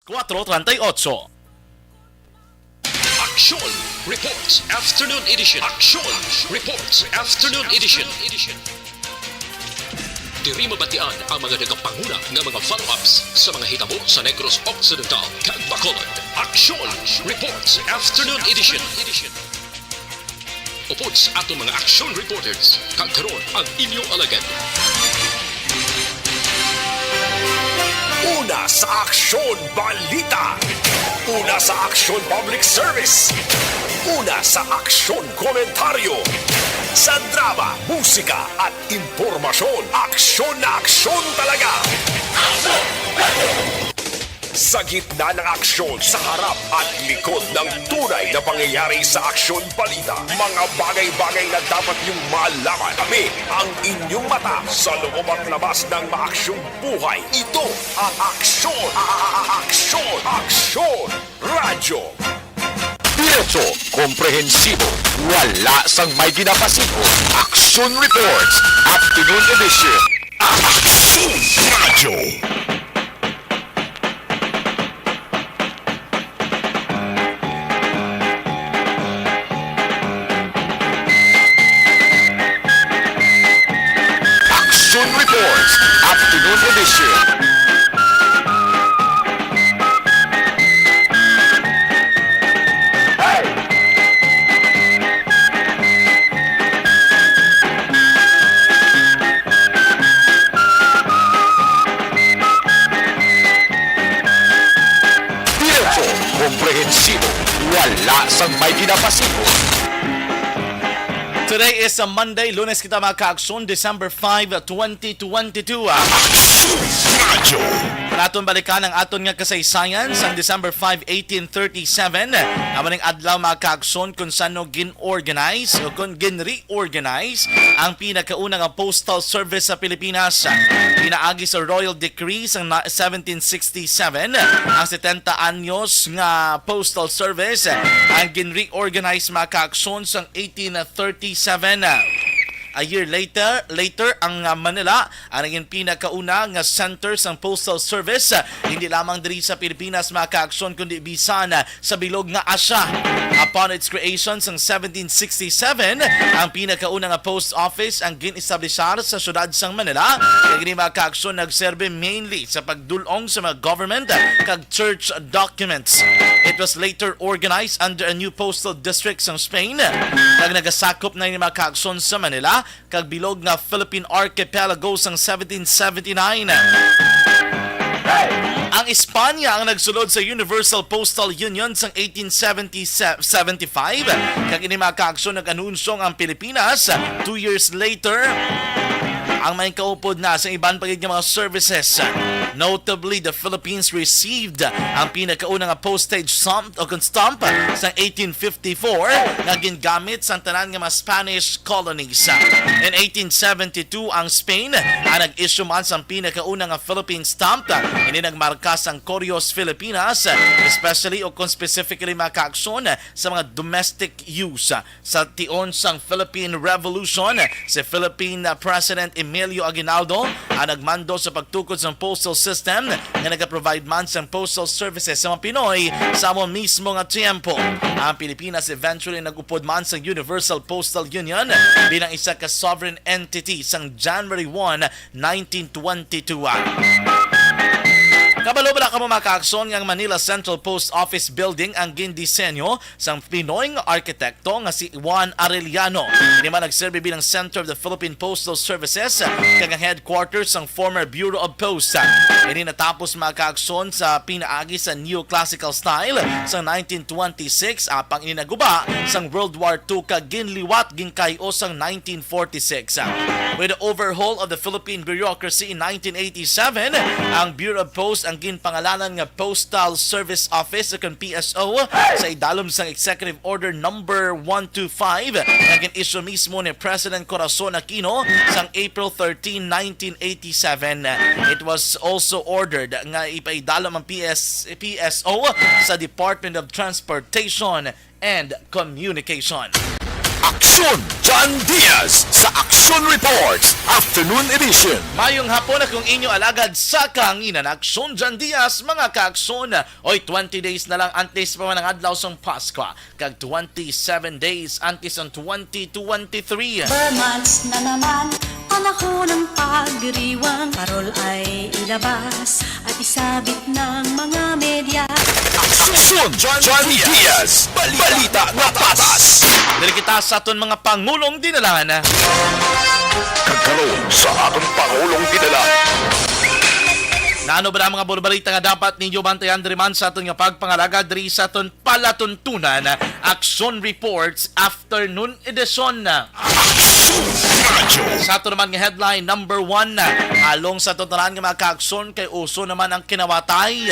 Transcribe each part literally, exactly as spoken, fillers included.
Kuwatro treinta y ocho. Aksyon Reports Afternoon Edition. Aksyon Reports Afternoon Edition. Diri mabatian ang mga nagapanguna nga mga follow-ups sa mga hitabo sa Negros Occidental kag Bacolod. Aksyon Reports Afternoon Edition. Upod sa aton mga aksyon reporters, kag karon ang inyo alagad. Una sa aksyon, balita. Una sa aksyon, public service. Una sa aksyon, komentaryo. Sa drama, musika, at impormasyon, aksyon na aksyon talaga. Sa gitna ng aksyon, sa harap at likod ng tunay na pangyayari sa aksyon balita, mga bagay-bagay na dapat niyong malaman. Kami ang inyong mata sa loob at labas ng maaksyong buhay. Ito ang Aksyon, a- a- a- Aksyon, Aksyon Radyo. Diretso, komprehensibo, wala sang may ginapasigo. Aksyon Reports, Afternoon Edition. Aksyon Radyo. Aksyon Reports, Afternoon Edition. Diretso, komprehensibo, wala sang may ginapasigo. Today is a Monday, Lunes kita, mga kaaksyon, December five, twenty twenty-two. Aksyon Radyo. Naton balikan ang aton nga kasaysayan sang December five, eighteen thirty-seven. Amo ning adlaw, mga kaaksyon, kung sano gin-organize o kung gin-reorganize ang pinakauna nga postal service sa Pilipinas. Pinaagi sa Royal Decree sang na-, seventeen sixty-seven, ang setenta anyos nga postal service ang gin-reorganize, mga kaaksyon, sang eighteen thirty-seven. A year later, later ang, ah, Manila ang naging pinakauna nga center sang postal service, ah, hindi lamang diri sa Pilipinas, mga kaaksyon, kundi bisan, ah, sa bilog nga Asya. Upon its creation sang seventeen sixty-seven, ang pinakauna nga post office ang gin-establishar sa siyudad sang Manila, kag ini, mga kaaksyon, nagserbi mainly sa pagdul-ong sa mga government kag church documents. It was later organized under a new postal district sang Spain, kag nagasakop na ini, mga kaaksyon, sa Manila kag bilog nga Philippine archipelago sang seventeen seventy-nine. Ang Espanya ang nagsulod sa Universal Postal Union sang eighteen seventy, seventy-five, kag ini, mga kaaksyon, nag-anunsyo nga ang Pilipinas, two years later, ang may kaupod na sa iban pa gid nga mga services. Notably, the Philippines received ang pinakauna nga postage stamp o kon stamp sa eighteen fifty-four nga gingamit sa tanan nga mga Spanish colonies. In eighteen seventy-two, ang Spain ang nag-issue man sang pinakauna nga Philippine stamp. Ini nagmarka sang Correos Filipinas, especially o kon specifically, mga kaaksyon, sa mga domestic use. Sa tion sang Philippine Revolution, si Philippine, ah, President Emilio Aguinaldo ang nagmando sa pagtukod sang postal system nga nagaprovide man sang postal services sa mga Pinoy sa amo mismo nga tiyempo. Ang Pilipinas eventually nag-upod man sa Universal Postal Union bilang isa ka sovereign entity sang January one, nineteen twenty-two. Kabalo bala kamo, mga kaaksyon, nga ang Manila Central Post Office Building ang gindisenyo sang Pinoy nga arkitekto nga si Juan Arellano. Ini man nagserbi bilang center of the Philippine Postal Services kag ang headquarters sang former Bureau of Post. Ini natapos, mga kaaksyon, sa pinaagi sa neoclassical style sa nineteen twenty-six, apang ini naguba sang World War Two kag ginliwat, ginkay-o sang nineteen forty-six. With the overhaul of the Philippine bureaucracy in nineteen eighty-seven, ang Bureau of Post ang ginpangalanan nga Postal Service Office o kon P S O sa idalom sang Executive Order Number one two five nga gin-issue mismo ni President Corazon Aquino sang April thirteen, nineteen eighty-seven. It was also ordered nga ipaidalom ang P S, P S O sa Department of Transportation and Communication. Aksyon John Diaz sa Aksyon Reports Afternoon Edition. Mayong hapon, akong inyo alagad sa kahanginan, Aksyon John Diaz, mga kaakson. Oy, twenty days na lang antes pa man ang adlaw sang Pasko, kag twenty-seven days antes ang twenty twenty-three. Ber months na naman, panahon ng pagdiriwang. Parol ay ilabas at isabit ng mga media. Aksyon John Diaz, balita nga patas. Diri kita sa aton mga pangulong dinalahan. Kag karon sa aton pangulong dinalahan. Naano ba na mga bulbalita nga dapat ninyo bantayan diri man sa aton nga pagpangalagad diri sa aton palatuntunan, Aksyon Reports Afternoon Edition. Sa ato naman nga headline number one, halong sa aton tanan nga mga kaaksyon, kay uso naman ang kinawatay.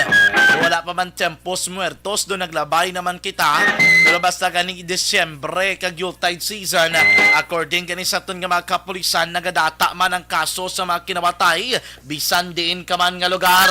Wala pa man Tiempos Muertos, do naglabay naman kita. Pero basta gani Disyembre kag Yuletide season, according gani sa aton nga mga kapulisan, nagadata man ang kaso sa mga kinawatay bisan diin ka man nga lugar.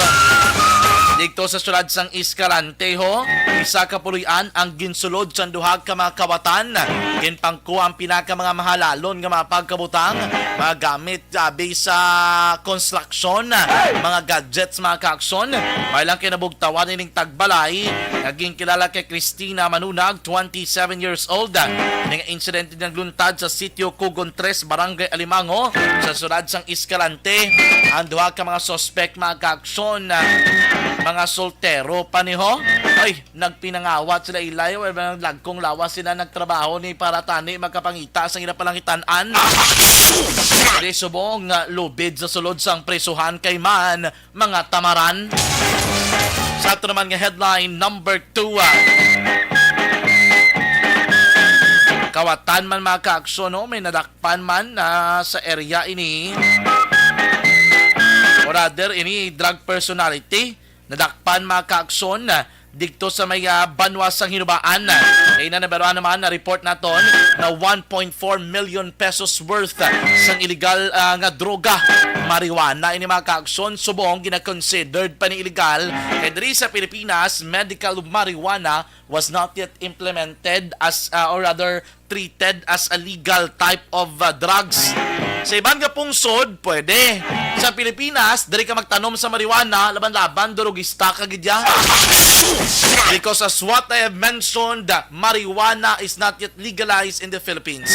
Didto sa siyudad sang Escalante, ho, isa ka puloy-an ang ginsulod sang duha ka mga kawatan. Ginpangkuha ang pila ka mga mahalalon nga mga pagkabutang, mga gamit, abi sa construction, mga gadgets, mga kaakson. May lang kinabugtawan ining tagbalay nga ginkilala kay Christina Manunag, twenty-seven years old. Ining insidente nagluntad sa Sitio Kugon tres, Barangay Alimango, sa siyudad sang Escalante. Ang duha ka mga suspect, mga kaaksyon, ah, mga soltero pa ni, ho. Ay, nagpinangawat sila, ilay, o mga lagkong lawas sila nagtrabaho ni para tani makapangita sang ila palangitan-an. Di subong nga lubid sa sulod sang prisuhan kay man mga tamaran. Sa ato naman nga headline number two, ah, kawatan man, mga kaaksyon, no? May nadakpan man, ah, sa area ini. Or rather, ini drug personality. Nadakpan, mga kaaksyon, ah, didto sa may, ah, banwa sang Hinubaan. Kay na nabaroan naman na report naton na one point four million pesos worth, ah, sang illegal, ah, nga droga, marijuana ini, mga kaaksyon, subong gina-considered pa ni illegal. Kay diri sa Pilipinas, medical marijuana was not yet implemented as, ah, or rather, treated as a legal type of, uh, drugs. Sa iban nga pungsod, pwede. Sa Pilipinas, diri ka magtanom sa marijuana, laban-laban, durugista ka gid ya. Because as what I have mentioned, marijuana is not yet legalized in the Philippines.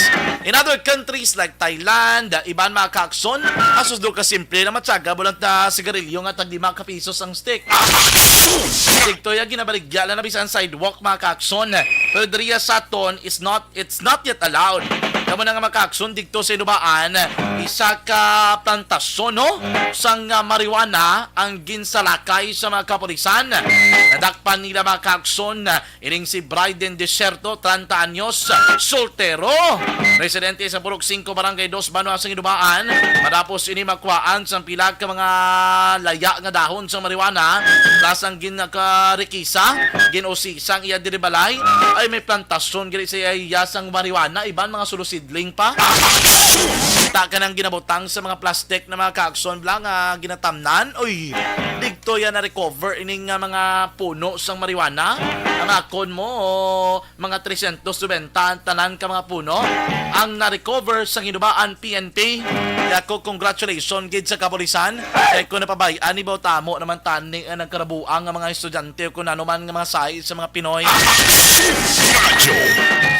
In other countries like Thailand, iban, mga kaaksyon, asus, do ka simple na matyaga bulang ta sigarilyo nga tag lima ka pisos ang stick. Didto ya ginabaligya lang na bisan sidewalk, mga kaaksyon. Pero diriya sa aton is not, it's not yet allowed. Kamo na nga, mga kaaksyon, didto sa Hinubaan, isa ka plantasyon, no, sang, ah, marijuana ang ginsalakay sa mga kapulisan. Nadakpan nila, mga kaaksyon, ining si Bryden Desierto, treinta anyos, soltero, residente sa Purok Singko, Barangay Dos, Banwa sang Hinubaan. Matapos ini, makuhaan sang pila ka mga laya nga dahon sang marijuana, plus ang ginakarikisa, gin-usisa ang iya diri balay. Ay, may plantasyon gid sa iya sang marijuana, iban mga solo seedling pa. Ta ka nang ginabutang sa mga plastic na mga kaaksyon bala nga ginatamnan. Uy, didto ya na-recover ining nga mga puno sang marijuana. Ang akon mo, mga tresyentos nobenta ang tanan ka mga puno ang na-recover sang Hinubaan P N P. Kaya ko, congratulations gid sa kapulisan. Kay kung napabay-an, ibaw tamo naman tani ang nagkarabuang nga mga estudyante o kung ano man nga mga sahi sa mga Pinoy.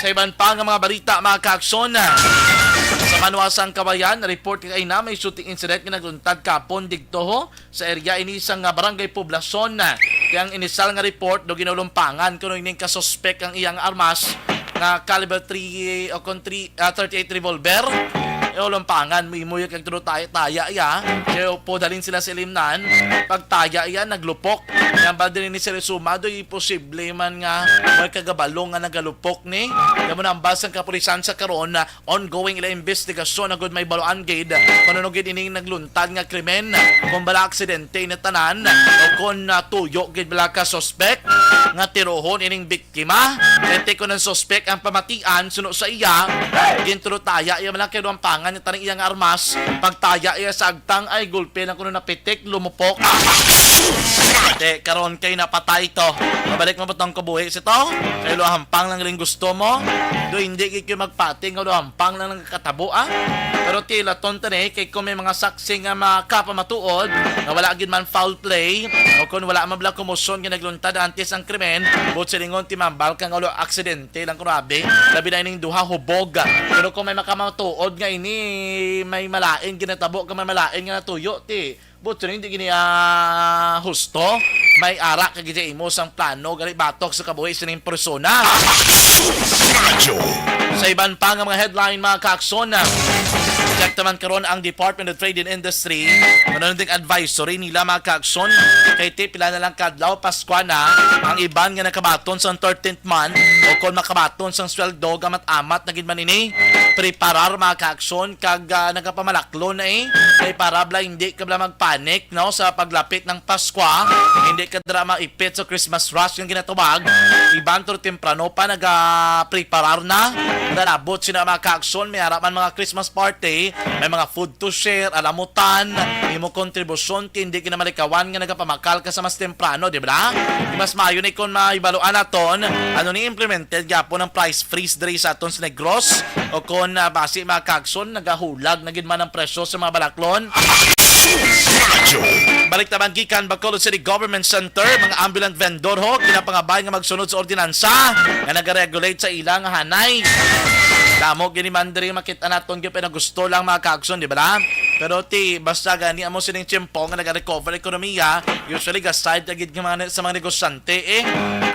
Sa iban pa nga mga balita, mga kaaksyon, sa Banwa sang Kawayan, report kay na may shooting incident nga nagluntad kapon didto, ho, sa area ini sang, ah, Barangay Poblacion. Kay ang inisal nga report, do ginulumpangan kuno ining kasuspek ang iyang armas nga caliber three o kon three, ah, thirty-eight revolver. Ginulumpangan mo, imo yung kagtulo taya-taya ya. Kaya po, dalhin sila sa ilimnan. Pagtaya ya, naglupok. Yan ba din ni Sir Sumado, imposible man nga may kagabalo nga nagalupok ni. Kaya mo nambal sang kapulisan sa karon na ongoing ila investigasyon agud may baluan gid kung ano gid ining nagluntad nga krimen, kung bala aksidente ini tanan o kung, ah, tuyo gid bala ka suspek. nga tirohon ining biktima. Kay ti kon ang suspek ang pamatian, suno sa iya, gintulotaya iya man lang kay duhampangan niya taning iya nga armas. Pagtaya iya sa agtang ay gulpi lang kuno napitik, lumupok. Te, karon kay napatay to. Mabalik mo ba tong kabuhi si to? Kay luhampang lang rin gusto mo? Do hindi gid kayo magpati nga luhampang lang nagkatabo, ah? Pero tilaton tani kay kung may mga saksi nga makapamatuod nga wala gid man foul play o kung wala man bala komosyon nga nagluntad antes ang krimen, buot silingon timambal ka nga ulo aksidente lang, grabe. Labi na ining duha hubog. Pero kung may makamatuod nga ini may malain ginatabo ka may malain nga natuyo, ti buot silingon hindi gini ah, husto. May ara ka gid imo sang plano gali batok sa kabuhi sining persona. Sa iban pa nga mga headline, mga kaakson, check naman karon ang Department of Trade and Industry. Ano nang advisory nila, mga kaakson? Kay ti pila na lang kadlaw, Paskwa na, ang iban nga nakabaton sa thirteenth month o kon makabaton sang sweldo, gamat-amat na gid man ini. Preparar, mga kaakson, kag ah, nagapamalaklon na eh. Kay para bala hindi ka bala magpanik, no, sa paglapit ng Paskwa, hindi ka dira maipit sa Christmas rush nga ginatawag. Iban to temprano pa nagapreparar na. Nalabot sila, mga kaakson, may ara man mga Christmas party, may mga food to share, alamutan, imo kontribusyon, ti hindi ginamalikawan nga nagapamakal ka sa mas temprano, di ba? Di mas maayo ni kon mahibaluan naton, ano ni implemented gyapon ang price freeze diri sa aton sa Negros, o kon ah, basi, mga kaakson, nagahulag na gid man ang presyo sa mga balaklon. Balik naman gikan Bacolod City Government Center, mga ambulant vendor ho, ginapangabay nga magsunod sa ordinansa nga nagaregulate sa ila nga hanay. Damo gini man diri makita naton gyud, pero gusto lang, mga kaakson, di ba? Pero ti basta gani amo sining tiyempo nga nagarecover ekonomiya, usually gaside agid nga mga ne- sa mga negosyante eh.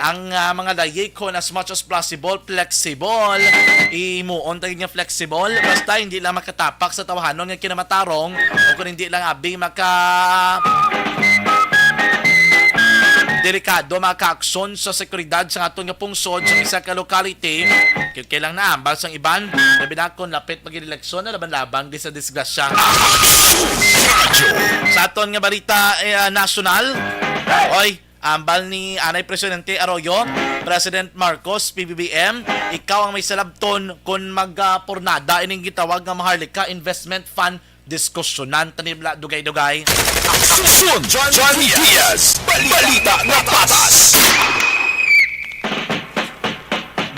Ang ah, mga layikon, as much as possible, flexible. Imuon ta gid nga flexible, basta hindi lang makatapak sa tawhanon nga kinamatarong o kung hindi lang abi maka delikado, mga kaakson, sa seguridad sa aton nga pungsod sa isa ka locality. Kay lang naambal sang iban, labi na kon lapit mag-eleksyon na laban-laban gid sa disgrasya. Sa aton nga balita eh, ah, nasyonal, oy, ambal ni anay Presidente Arroyo, President Marcos, P B B M, ikaw ang may salabton kon magpornada ining gitawag nga Maharlika Investment Fund. Diskusyonan tani bala dugay-dugay. Aksyon, John, John Diaz. Balita na patas.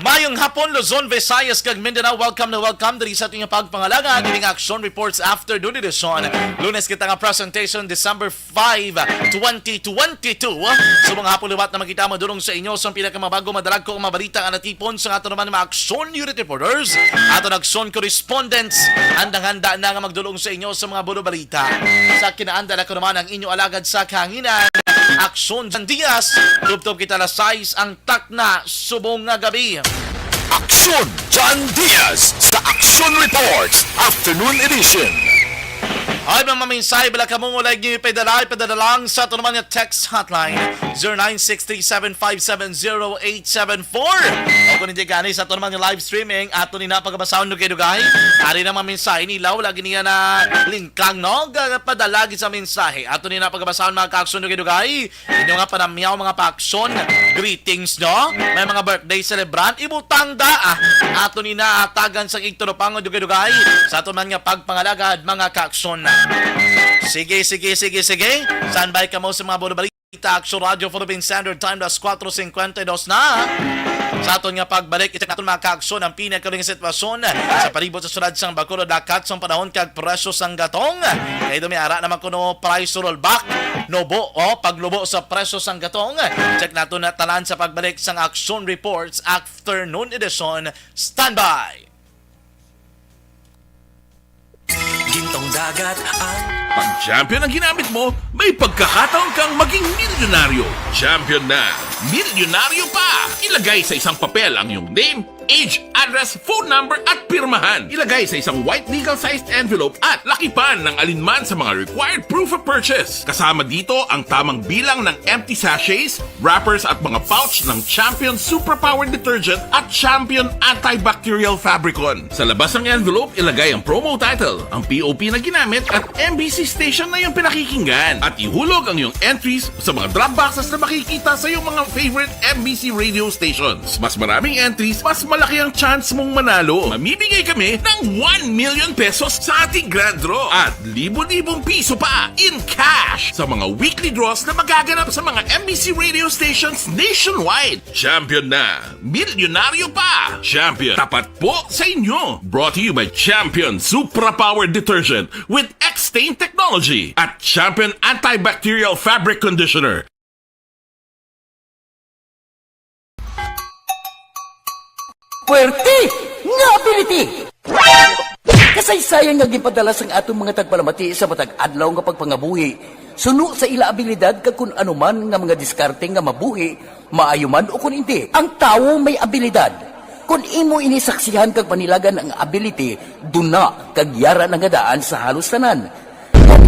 Mayong hapon, Luzon, Visayas, kag Mindanao. Welcome na welcome diri sa ating pagpangalagad ining Action Reports Afternoon Edition. Lunes kita nga presentation, December five, twenty twenty-two. Sa mga hapon liwat na makita madulong sa inyo sa pinakamabago, madalagko nga mabalita nga natipon sa ato naman mga Action Unit Reporters, ato na Action Correspondents. Andang handa na nga magdulong sa inyo sa mga bulo balita. Sa kinaanda na ko naman ang inyo alagad sa kahanginan, Action Jan Diaz. Tubtob kita alas sais ang takna subong nga gabi. Aksyon, John Diaz sa Action Reports Afternoon Edition. Ay, mga mensahe, bala ka mo, wala niyo ipadala, ipadala lang sa ato naman nga text hotline, zero nine six three seven five seven zero eight seven four. O kung hindi gani sa ato naman nga live streaming, ato ni na pagabasahon dugay-dugay. Ari na mga mensahe nila, wala gini na lingkang, no? Ga-, padala gid sa mensahe. Ato ni na pagabasahon, mga kaakson, dugay-dugay. Inyo nga panamyaw, mga paaksyon, greetings, no? May mga birthday celebrant, ibutang da, ah. Ato ni na atagan sa igturupangon dugay-dugay sa ato man nga pagpangalagad, mga kaaksyon. Sige, sige, sige, sige. Standby kamo sa mga bulo balita. Action Radio Philippine Standard Time, alas kuwatro singkwenta y dos na. Sa aton nga pagbalik, i-check naton, mga kaaksyon, ang pinakahuling sitwasyon sa palibot sa syudad sang Bacolod, lakat sang panahon kag presyo sang gatong. Kay dumiara naman kuno price rollback. Nubo, o, paglubo sa presyo sang gatong. Check nato na tanan sa pagbalik sang Action Reports Afternoon Edition. Standby! Gintong dagat ang Pag champion ang ginamit mo, may pagkakataon kang maging milyonaryo. Champion na, milyonaryo pa! Ilagay sa isang papel ang iyong name, Age, address, phone number, at pirmahan. Ilagay sa isang white legal-sized envelope at lakipan ng alinman sa mga required proof of purchase. Kasama dito ang tamang bilang ng empty sachets, wrappers, at mga pouch ng Champion Suprapower Detergent at Champion Antibacterial Fabricon. Sa labas ng envelope, ilagay ang promo title, ang P O P na ginamit, at M B C station na iyong pinakikinggan. At ihulog ang iyong entries sa mga drop boxes na makikita sa iyong mga favorite M B C radio stations. Mas maraming entries, mas malaki ang chance mong manalo. Mamimigay kami ng one million pesos sa ating grand draw at libo-libong piso pa in cash sa mga weekly draws na magaganap sa mga M B C radio stations nationwide. Champion na! Milyonaryo pa! Champion, tapat po sa inyo! Brought to you by Champion Supra Power Detergent with X-Stain Technology at Champion Antibacterial Fabric Conditioner. Puwerte nga ability! Kasaysayan nga ginpadala sang aton mga tagpalamati sa matag adlaw nga pagpangabuhi, suno sa ila abilidad kag kun ano man nga mga diskarte nga mabuhi, maayo man o kun indi. Ang tawo may abilidad. Kun imo ini saksihan kag panilagan ang ability, duna kag yara na nga daan sa halos tanan.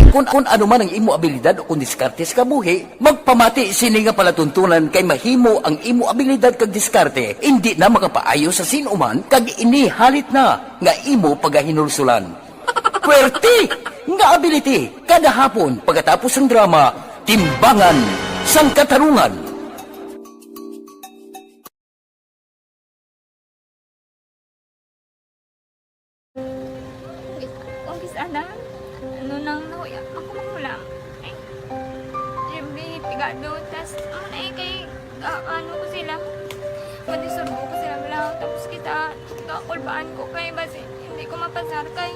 Kun, kun ano man ang imo abilidad o kun diskarte sa kabuhi, magpamati sini nga palatuntunan kay mahimo ang imo abilidad kag diskarte indi na makapaayo sa sin-o man kag ini halit na nga imo pagahinulsulan. Puwerte nga ability kada hapon pagkatapos sang drama, Timbangan sang Katarungan. Ang kis-ana, ano nang nahuya, ako mahulam. Ay, Jimmy, pigado, tas, ano na eh, kay, ah, ano ko sila, madisturbo ko sila, wala, tapos kita, kakulbaan ko kay, basi, hindi ko mapasar kay.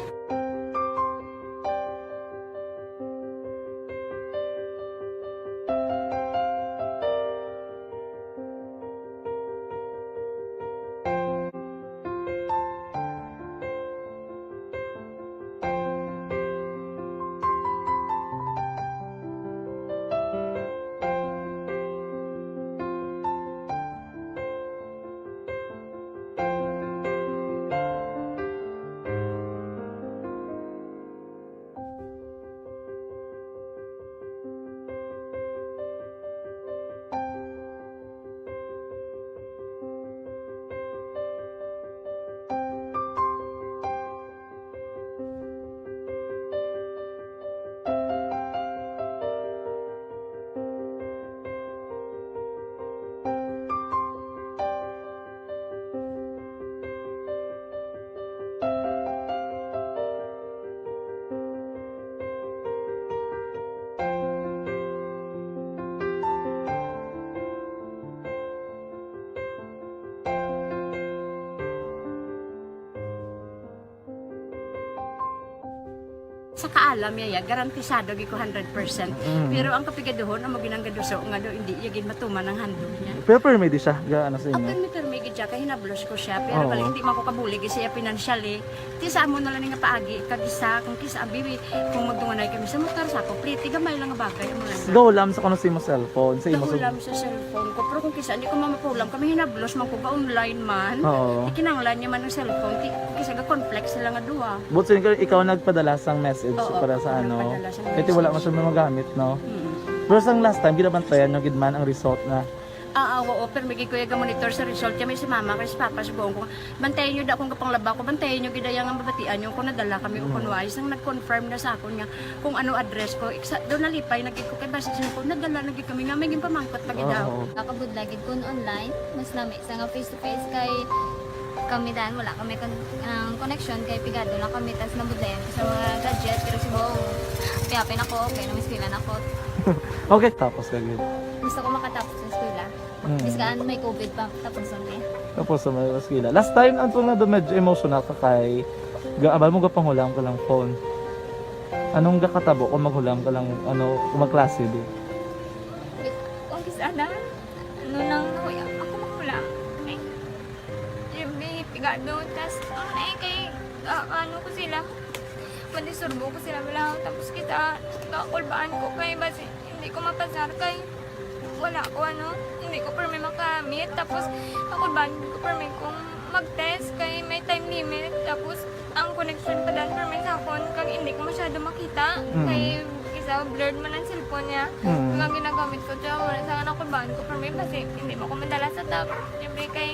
Sa kaalam niya, ya, garantisado gid ko hundred percent. Mm. Pero ang kapigaduhon, amo ginang gaduso nga daw hindi iya gid matuman ang handog niya. Pero permi di siya, ga, ano sa inyo? Permi, permi gid siya, kay hinablos ko siya. Pero Oo. bali, hindi man ko kabulig siya financially. Ti sa amo na lang nga paagi, kag isa, kung kisa, abi, kung magdunganay kami sa motor, sa ako, pliti, gamay lang nga bagay, amo lang. Gahulam sa kuno sa imo cellphone, sa imo sa Gahulam sa cellphone ko, pero kung kisa, hindi ko mamapulam, kami hinablos man ko, ga-online man. Oo. Ikinanglan niya man ang cellphone, ti, kung kisa, ga-conflict sila nga duha. But so, ikaw, ikaw nagpadala sang message Oo, para sa ako ano? nagpadala sang Kaya wala message. man siya magamit, no? Mm. Pero sang last time, ginabantayan nyo gid man ang result na Ah, ah, oo, pero may gid ko iya ga-monitor sa result. Kaya may si mama, kay si papa, subuon ko, bantayan nyo da kung kapanglaba ko, bantayan nyo gid iya nga mabatian nyo kung nadala kami o Mm. kung wala. Isang nag-confirm na sa akon nga kung ano address ko. Iksa, daw nalipay na gid ko, kay basi siya ko, nadala na gid kami nga, may ginpamangkot pa gid Oo. daw. Nakabudla gid kun online, mas lami sa nga face to face kay kami dan, wala kami kon-, ang connection kay pigado lang kami, tas nabudlayan ko sa mga gadget, pero siguro, piyapin ako, okay, namiskwila na ako. Okay, tapos ka gid. Gusto ko makatapos sa eskwela. Mm. Biskaan may covid pa, tapos kami. Tapos sa mga eskwela. Last time, ang tunga doon, medyo emotional ka kay, ga-, abal mo, gapanghula ka lang phone. Anong gakatabo kung maghulam ka lang, ano, kung magklase, di? Wait, kung kis-, ana? Ano nang nahuya? Ako mahulam. Ay, Jimmy, pigado. Tas, ano na eh, kay, ah, ano ko sila? Madisturbo ko sila, wala. Tapos kita, kakulbaan ko kay, basi, hindi ko mapasar kay, wala ko, ano, hindi ko permi makamit. Tapos, kakulbaan ko permi kung Mag-test kay may time limit, tapos ang connection pa dan permi sa akon kag hindi ko masyado makita. Mm. Kay isa, blurred man ang cellphone niya. Mm. Kag ang ginagamit ko, tsaka wala sa anak ko, baan ko permi, basi hindi mo ko madala sa top. Siyempre kay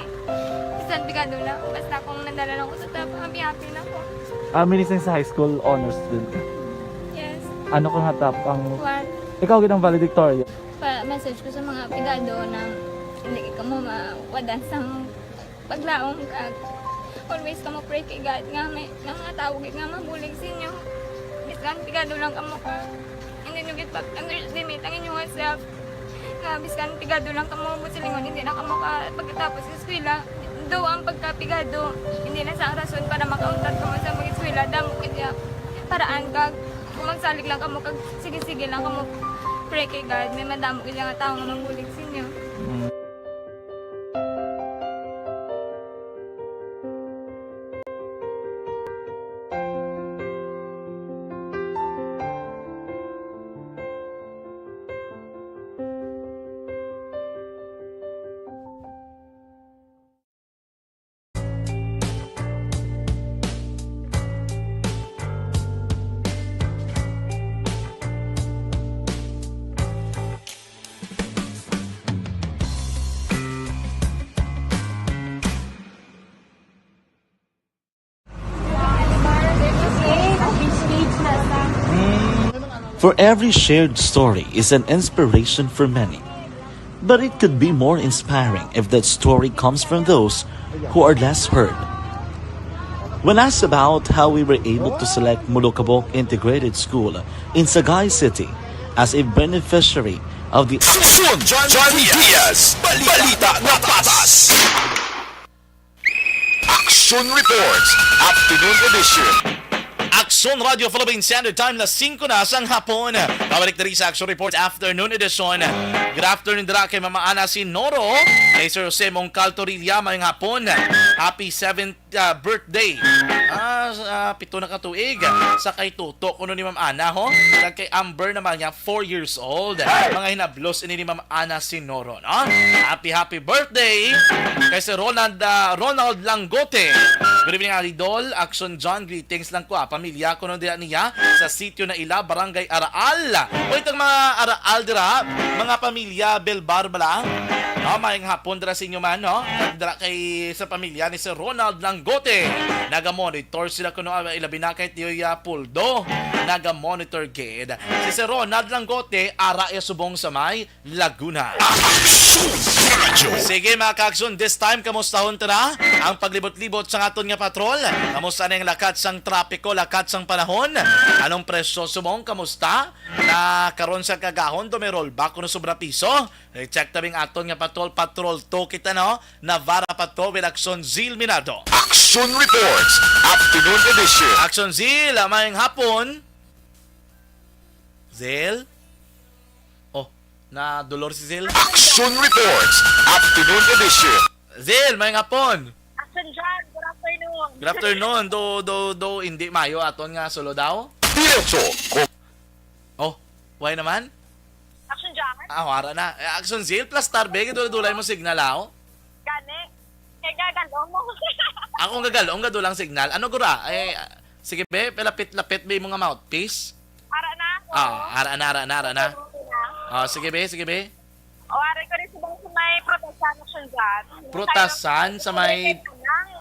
bisan pigado lang, basta kung nadala lang ko sa top, happy-happy na ko. Ah, minising sa high school, honor student ka? Yes. Ano ka nga top ang One. Ikaw gid ang valedictorian? Pa-message ko sa mga pigado na hindi ka mo mawadan sa paglaom, kag always kamo pray kay God nga may, nga mga tawo gid nga mabulig sa inyo. Bisan pigado lang kamo ka, hindi nyo gid pag-underestimate ang inyong self. Nga bisan pigado lang kamo, buot silingon, hindi na kamo ka pagkatapos sa eskwela. Daw ang pagkapigado, hindi na sa rason para makauntat kamo sa mag-eskwela. Damo gid ya paraan, kag kung magsalig lang kamo, kag sige-sige lang kamo pray kay God, may madamo gid nga tawo nga mabulig sa inyo. Mm. For every shared story is an inspiration for many. But it could be more inspiring if that story comes from those who are less heard. When asked about how we were able to select Molokabok Integrated School in Sagay City as a beneficiary of the Aksyon John Diaz, balita na patas. Aksyon Reports, Afternoon Edition. Aksyon Radio Philippine Standard Time, las singko na sang hapon. Pabalik diri sa Aksyon Reports Afternoon Edition. Good afternoon dira kay Mama Ana Sinoro, kay Sir Jose Mongcal Torilla, maayong hapon. Happy seventh, ah, birthday. Ah, sa pito na ka tuig. Sa kay Toto, kuno ni Ma'am Ana, ho? Kag kay Amber naman niya, four years old. Mga hinablos ini ni Ma'am Ana Sinoro, no? Happy, happy birthday kay si Ronald, ah, Ronald Langgote. Good evening, Idol. Aksyon John, greetings lang ko, ah. Pamilya ko nun dira niya sa sitio na ila, Barangay Araal. O, itong mga Araal dira, mga pamilya Belbar bala. No, maayong hapon dira sa inyo man, no? Dira kay sa pamilya ni Sir Ronald Langgote. Naga-monitor sila kuno, ah, ilabi na kay Tiyoy, ah, Puldo. Naga-monitor gid. Si Sir Ronald Langgote, ara iya subong sa may Laguna. Aksyon Radyo. Sige, mga Kaaksyon, this time, kamustahon ta na ang paglibot-libot sa aton nga patrol. Kamusta na ang lakat sang trapiko, lakat sang panahon? Anong presyo subong? Kamusta na karon sa kagahon? Do may rollback kuno sobra piso? Eh, check ta bing aton nga patrol, Patrol two kita, no? Navarra Patrol with Aksyon Zil Minardo. Aksyon Reports, Afternoon Edition. Aksyon Zil, ah, maayong hapon. Zil? Oh, na dolor si Zil. Aksyon Reports, Afternoon Edition. Zil, maayong hapon. Aksyon John, good afternoon. Good afternoon. Do, do, do, hindi mayo aton nga solo daw? Diretso ko. Oh, why naman? Aksyon John? Ah, wara na. Eh, Aksyon Zil, plastar, be. Dulay mo signal, aw. Gani. Kay gagalong mo. Akong gagalong, gadulang signal. Ano, gura? Eh, sige, be, lapit-lapit, be, mo nga mouthpiece. Ara na ako. Ah, ara na, ara na, ara na. Okay, okay na. Ah, sige, be, sige, be. O, ari ko rin subong sa may Prutasan, Aksyon John. Prutasan, sa may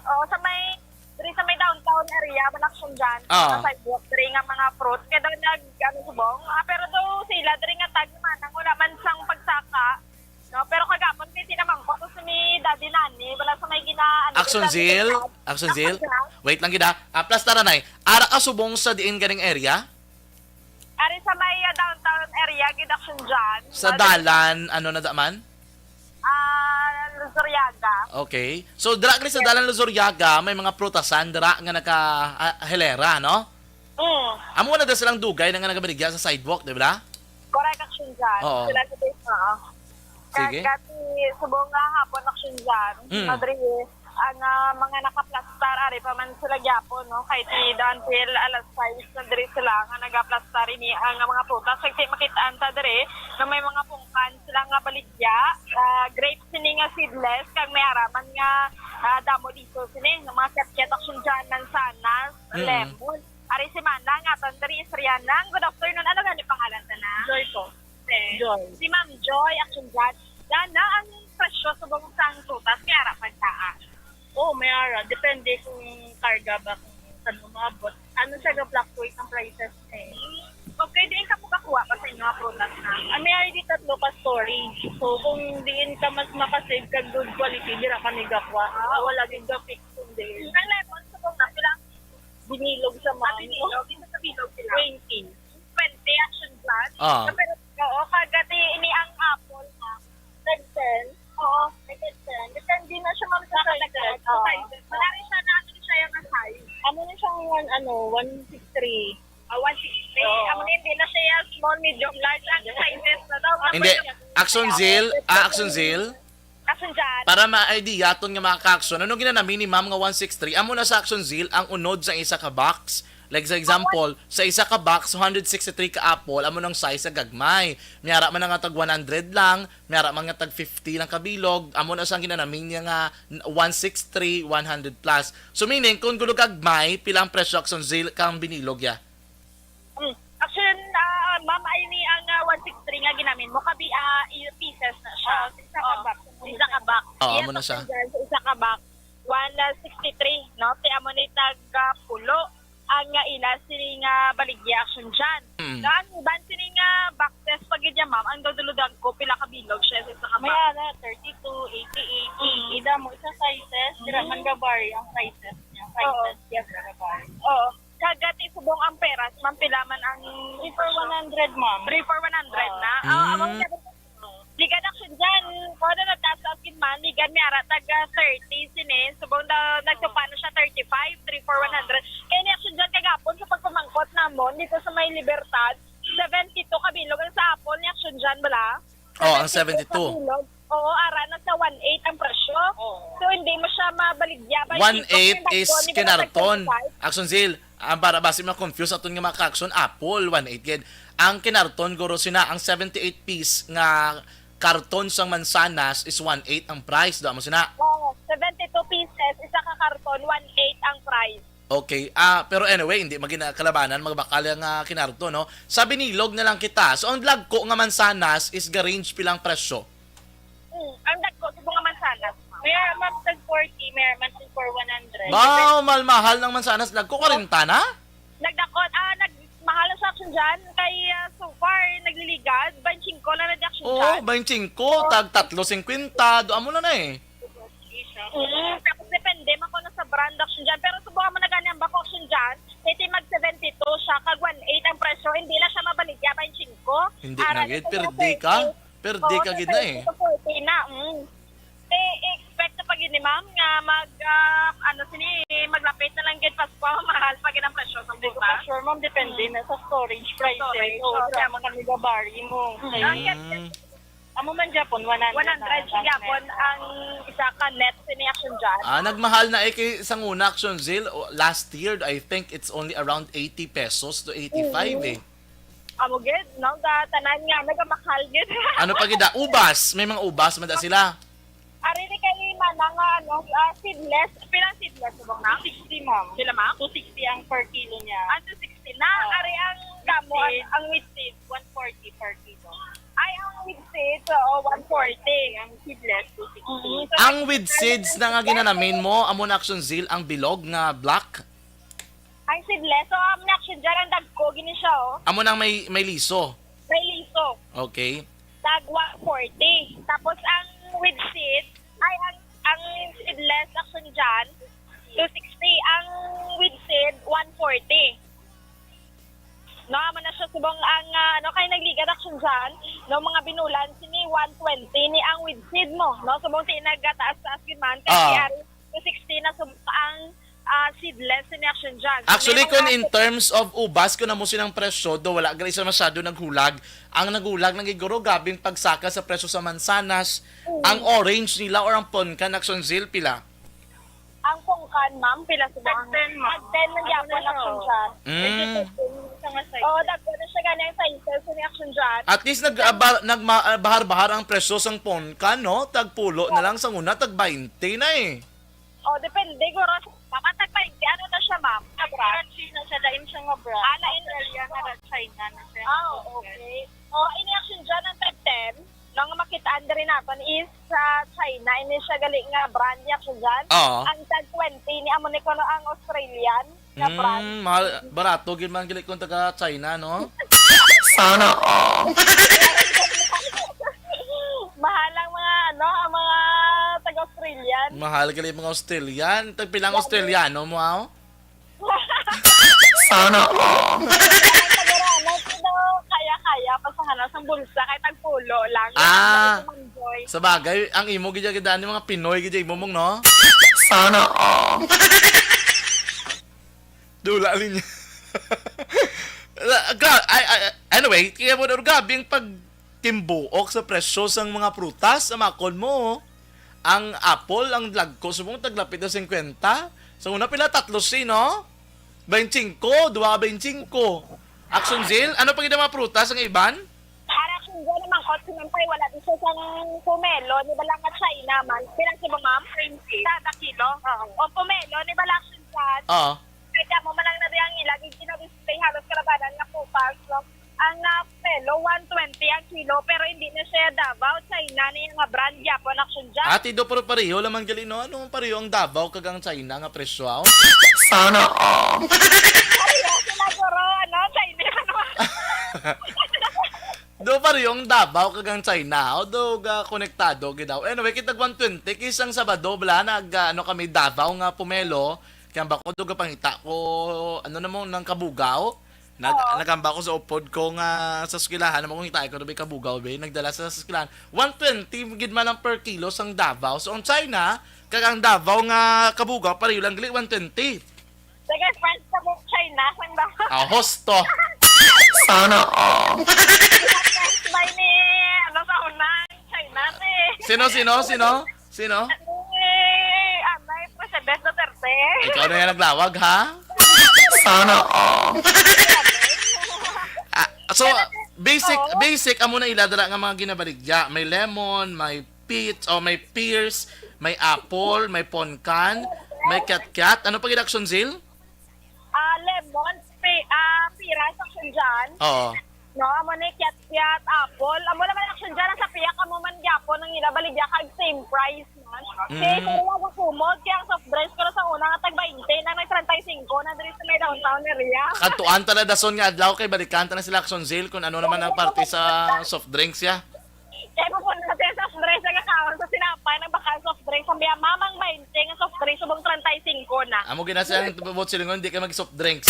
O, sa may, diri sa may downtown area, man, Aksyon John. Ah. Sa sidewalk, diri nga mga fruit. Kaya daw nag, ano, subong. Ah, pero daw sila, diri nga tag, manang wala man sang pagsaka. No, pero kagapon, may tinamang ko. Tapos ni Daddy Nani, wala sa may gina-, ano, Aksyon sa Zil? Aksyon Zil? Aksyon John. Wait lang gid, ah. Ah, plus tara, Nay. Ara ka subong sa diin ganing area? Ari sa may, ah, downtown area, gid, Aksyon John. Sa Sa dalan, ano na da man? Ah, Luzuriaga. Okay. So, dira gani sa Yes. Dalan Luzuriaga, may mga prutasan dira nga naka, ah, hilera, no? Mm. Amo na da silang dugay na nga nagabaligya sa sidewalk, di ba? Correct, Aksyon John. Oo. Sila sa base, oo. Sige. Kag, kati, subong nga hapon, Aksyon John. Mm. Madrid. Ang, ah, mga nakaplastar, ari pa man sila gyapon, no? Kahit ni until alas sais na diri sila nga nagaplastar ini ang mga prutas. Kag ti makitaan ta diri nga may mga pungkan lang nga baligya, ah, grape sini nga seedless, kag may ara man nga, ah, damo dito sini, nga mga ketket, Action Jan, mansanas, Mm. lemon. Ari si Manang, aton diri is Riana. Good afternoon. Ano gani pangalan ta na? Joy po. Eh, Joy. Si Ma'am Joy, Action Jan. Yana, ang presyo subong sang prutas, may ara pagtaas. Oo, may ara. Depende kung karga ba, kung saan umabot. Ano siya ga-fluctuate ang prices eh. Okay, diin ka po kakuha pa sa inyo nga prutas na? Ah, may ari di tatlo ka storage. So, kung diin ka mas makasave kag good quality, dira kami gakuha. Ah, wala gid ga-fix kung diin. Ang lemon, subong na, pila ang Binilog sa Ah, mami. Binilog. Dito sa bilog sila. Twenty. Twenty, Action Jan. Ah. Pero, oo, kagati ini ang apple, ma'am. Ten ten. Oo, may ten ten. Depende na siya, ma'am, sa Sa sizes. Ten ten. Oo. Sa sizes. Wala rin siya na ano siya yung size. Amo na siyang one, ano, one six three. Ah, one six three. Oo. Amo na, hindi na siya yung small, medium, large. Ang sizes na daw. Hindi. Action Zil, ah, Action Zil. Action Jan. Para ma-idea aton nga mga ka-action, ano ginanami ni Ma'am nga one six three? Amo na sa Action Zil ang unod sa isa ka box. Like, sa example, sa isa ka box, one hundred sixty-three ka apple, amo nang size sa gagmay. May ara man nga tag one hundred lang, may ara man nga tag fifty lang ka bilog, amo na sa ginanami niya nga one sixty-three, one hundred plus. So, meaning, kung gulo gagmay, pila ang presyo, Action Zil, kang binilog ya? Mm. Action, ah, ma'am, ay ni ang, ah, one six three nga ginamin mo, kabi, ah, i-, pieces na siya. Oo, sa isa ka Oo. box. Sa isa ka box. Oo, Yes, amo na siya. Action Jan, sa isa ka box, one sixty-three, no? Ti amo ni tag, ah, pulo ang, ah, ila sini nga baligya, Action Jan. Mm. So, ang iban sini nga boxes pa gid niya, ma'am, ang dagko, pila ka bilog siya sa isa ka May box? Ara, thirty-two, eighty-eight, Mm. eighty. Damo, isa sizes, dira Mm. man ga-vary ang sizes niya. Oo. Sizes, yes, ga-vary. Oo. Kagati subong ang peras, ma'am, pila man ang Three for one hundred, ma'am. Three for one hundred na? Ah. Ah, among Mm. Ligan, Action Jan, kung ano nataas ang akin man, ligan may ara taga thirty sini. Subong daw, nagtupa na siya thirty-five, three for one hundred. Kaya ni Action Jan, kagapon sa pagpamangkot namon dito sa may Libertad, seventy-two ka bilog ang sa apple ni Action Jan, bala? Oh, ang seventy-two. Seventy-two ka bilog. Oo, ara na sa one eight ang presyo. Oo. So, hindi mo siya mabaligya ba? One eight Hindi ko is pinagkuha ni kinarton. Twenty-five. Action Zil, ang para basi ma-confuse aton nga mga ka-action, apple, one eight gid. Ang kinarton, guro, sina ang seventy-eight piece nga karton sang mansanas is one eight ang price. Doon mo sina? Oo, seventy-two pieces, isa ka karton, one eight ang price. Okay. Ah, pero anyway, hindi magina kalabanan, magbakal nga kinarton, no? Sa binilog na lang kita. So, ang dagko nga mansanas is ga-range pilang presyo? Hmm, ang dagko sa mga mansanas, ma'am. May, ma'am, tag forty, may, ma'am, tag for one hundred. Wow, mahal-mahal ng mansanas. Dagko, kwarenta na? Nagdakot, ah, nagmahal na sa Action Jan. Kay, ah, so far, nagliligad, twenty-five lang na di Action Oo, Jan. Twenty-five, Oo. Tag tatlo singkwenta, doon mo na na eh. Mm, tapos depende man kung ano sa brand, Action Jan. Pero subukan mo na gani ang bako, Action Jan. Iti mag seventy-two siya, kag one eight ang presyo. Hindi na siya mabaligya, twenty-five. Hindi Ara na gid, sa perde ka. thirty. Perde Oo, ka gid na eh. Sa thirty to forty na, mm. Te, expect na pa gid ni ma'am nga mag, ah, ano sini, maglapit na lang gid Pasko, mahal pa gid ang presyo sa Hindi ko pa butas. Sure, ma'am. Depende Mm. na sa storage prices. Storage, Oo, oo. Sa mga nagabari mo. Mm. Ang Mm. Amo man gyapon, one hundred One hundred na, siya gyapon ang isa ka net sini Action Jan. Ah, nagmahal na eh kay sa una, Action Zil. O, last year, I think it's only around eighty pesos to eighty-five Mm. eh. Amo gid, no? Sa tanan nga, nagamahal gid. Ano pa gid, ah? Ubas. May mga ubas, mada sila. Ari ni kay Mana nga, ano, ah, seedless. Pila ang seedless, subong na? Two sixty, ma'am. Pila, ma'am? Two sixty ang per kilo niya. Ah, two sixty na. Ah. Ari ang damo, With seed, ang with seed, one forty per kilo. Ay, ang with seeds, oo, one forty. Ang seedless, two sixty. Mm, so, Ang with seeds na nga ginanamin mo, amo na, Action Zil, ang bilog nga black? Ang seedless, so, ang Action Jan, ang dagko, gini siya, oh. Amo nang may, may liso? May liso. Okay. Tag one forty. Tapos, ang with seed, ay, ang, ang seedless, Action Jan, two sixty. Ang with seed, one forty. No, amo na siya subong ang, ah, ano, kay nagligad, Action Jan, no, mga binulan, sini one twenty ni ang with seed mo, no? Subong ti nagataas-taas gid man, kay Ah. Ari two sixty na subong ang, ah, seedless ni Action Jan. So, Actually, may mga kung in terms of ubas, kung amo sinang presyo, do wala gali siya masyado naghulag. Ang naghulag lang gid guro, grabing pagsaka sa presyo sa mansanas, Mm. ang orange nila or ang ponkan, Action Zil, pila? Ang pong Kan, ma'am, pila sa Tag mga ten, ma'am. Tag ten man Ano gyapon na ang siya? Action dyan. Mm. Sa nga side. Oo, dagko na siya gani ang sizes ni action dyan. At least nag-, ah, ba-, nagma-, ah, bahar-bahar ang presyo sang Ponkan, no? Tagpulo na lang, sang una, tag baynte na eh. Oh, depende, guro. Ma'am, ang tag baynte, ano na siya, ma'am? Nga brand? China siya, lain siya nga brand. Ah, lain. Australia na ra, China na siya. Ah, okay. Oh, ini action dyan, ang tag ten, no, nga makitaan diri naton is sa China, ini siya gali nga brand niya siya dyan. Oo. Ang tag twenty ni amo ni kuno ang Australian nga brand. Mm, mahal, barato gid man gali kung taga China, no? Sana all. Mahal ang mga, ano, ang mga taga-Australian. Mahal gali mga Australian. Tagpila ang Australiano mo, aw? Sana all. Kaya kaya, pero ano, pero kaya-kaya, pasahan na sa bulsa, kahit ang pulo lang. Ah, Manjoy. Sa bagay, ang imo gid gid ani mga Pinoy gid imo mong, no? Sana all. Dula linya. Gra-, ay, ay, anyway, kaya mo daw grabe ang pag timbuok sa presyo sang mga prutas, sa makon mo. Ang apple, ang lagko, subong taglapit na singkwenta. Sa una, pila? Tatlo si, no? Baynte singko, dua ka baynte singko. Action Zil, ano pa gid ang mga prutas ang iban? Para action Zil, naman kot, sinampay, wala dito sang pomelo, ni bala nga China man. Pila si ba, ma'am? Twenty. Kada kilo? Oo. O pomelo, ni bala action Zil. Oo. Kaya mo man lang na di ang ila, gid kina-display halos kalabanan nga prutas, no? Ang, ah, pelo, one twenty ang kilo, pero hindi na siya Davao, China ni nga brand, Japon, action dyan. Ate, do, pero pareho lang man gali, no? Ano pareho ang Davao kag ang China nga presyo, aw? Sana all. Pareho sila, guro, ano? Chinese, ano? Do, pareho ang Davao kag ang China, although ga konektado gid daw. Anyway, kitag one twenty, kisang Sabado, bala, nag, ah, ano kami, Davao nga pomelo, kaya ba ko do gapangita ko, ano na mo, nang kabugaw? Nag-, Oo. Nagamba ko sa upod ko nga sa eskwelahan, naman kung itaan ko na may kabugaw, be. Nagdala sa, sa eskwelahan. One twenty gid man ang per kilo sang Davao. So, ang China, kag ang Davao nga kabugaw, pareho lang gali, one twenty. Sige, friends ka mo, China, sang Davao. Ah, hosto. Sana all. Friends ba ni, ano, sa una, China, eh. Sino, sino, sino? Sino? Ni Anay President Duterte. Ikaw na yan naglawag, ha? Sana all. Ah, so, basic, Oo. Basic, amo na ila dira nga mga ginabaligya. May lemon, may peach, o may pears, may apple, may ponkan, may kiat-kiat. Ano pa gid, Action Zil? Ah, lemon, pe-, ah, piras, action dyan. Oo. No, amo ni kiat-kiat, apple. Amo naman, action dyan, ang sa piyak, amo man gyapon ang ila baligya kag same price man. Kay Mm. Pero wala kumot, kaya ang soft drinks, pero sa una nga tag baynte, na may treinta y cinco na diri sa may downtown area. Kadtuan ta na dason nga adlaw kay balikan ta na sila, Action Zil, kung ano naman ang parte sa soft drinks, ya. Kaya pupunta natin sa soft drinks, nagkakaon sa sinapay, nagbakal soft drinks. Sabi niya, "Mamang, baynte nga soft drinks, subong treinta y cinco na." Amo gina siyang buot silingon, di ka mag-soft drinks.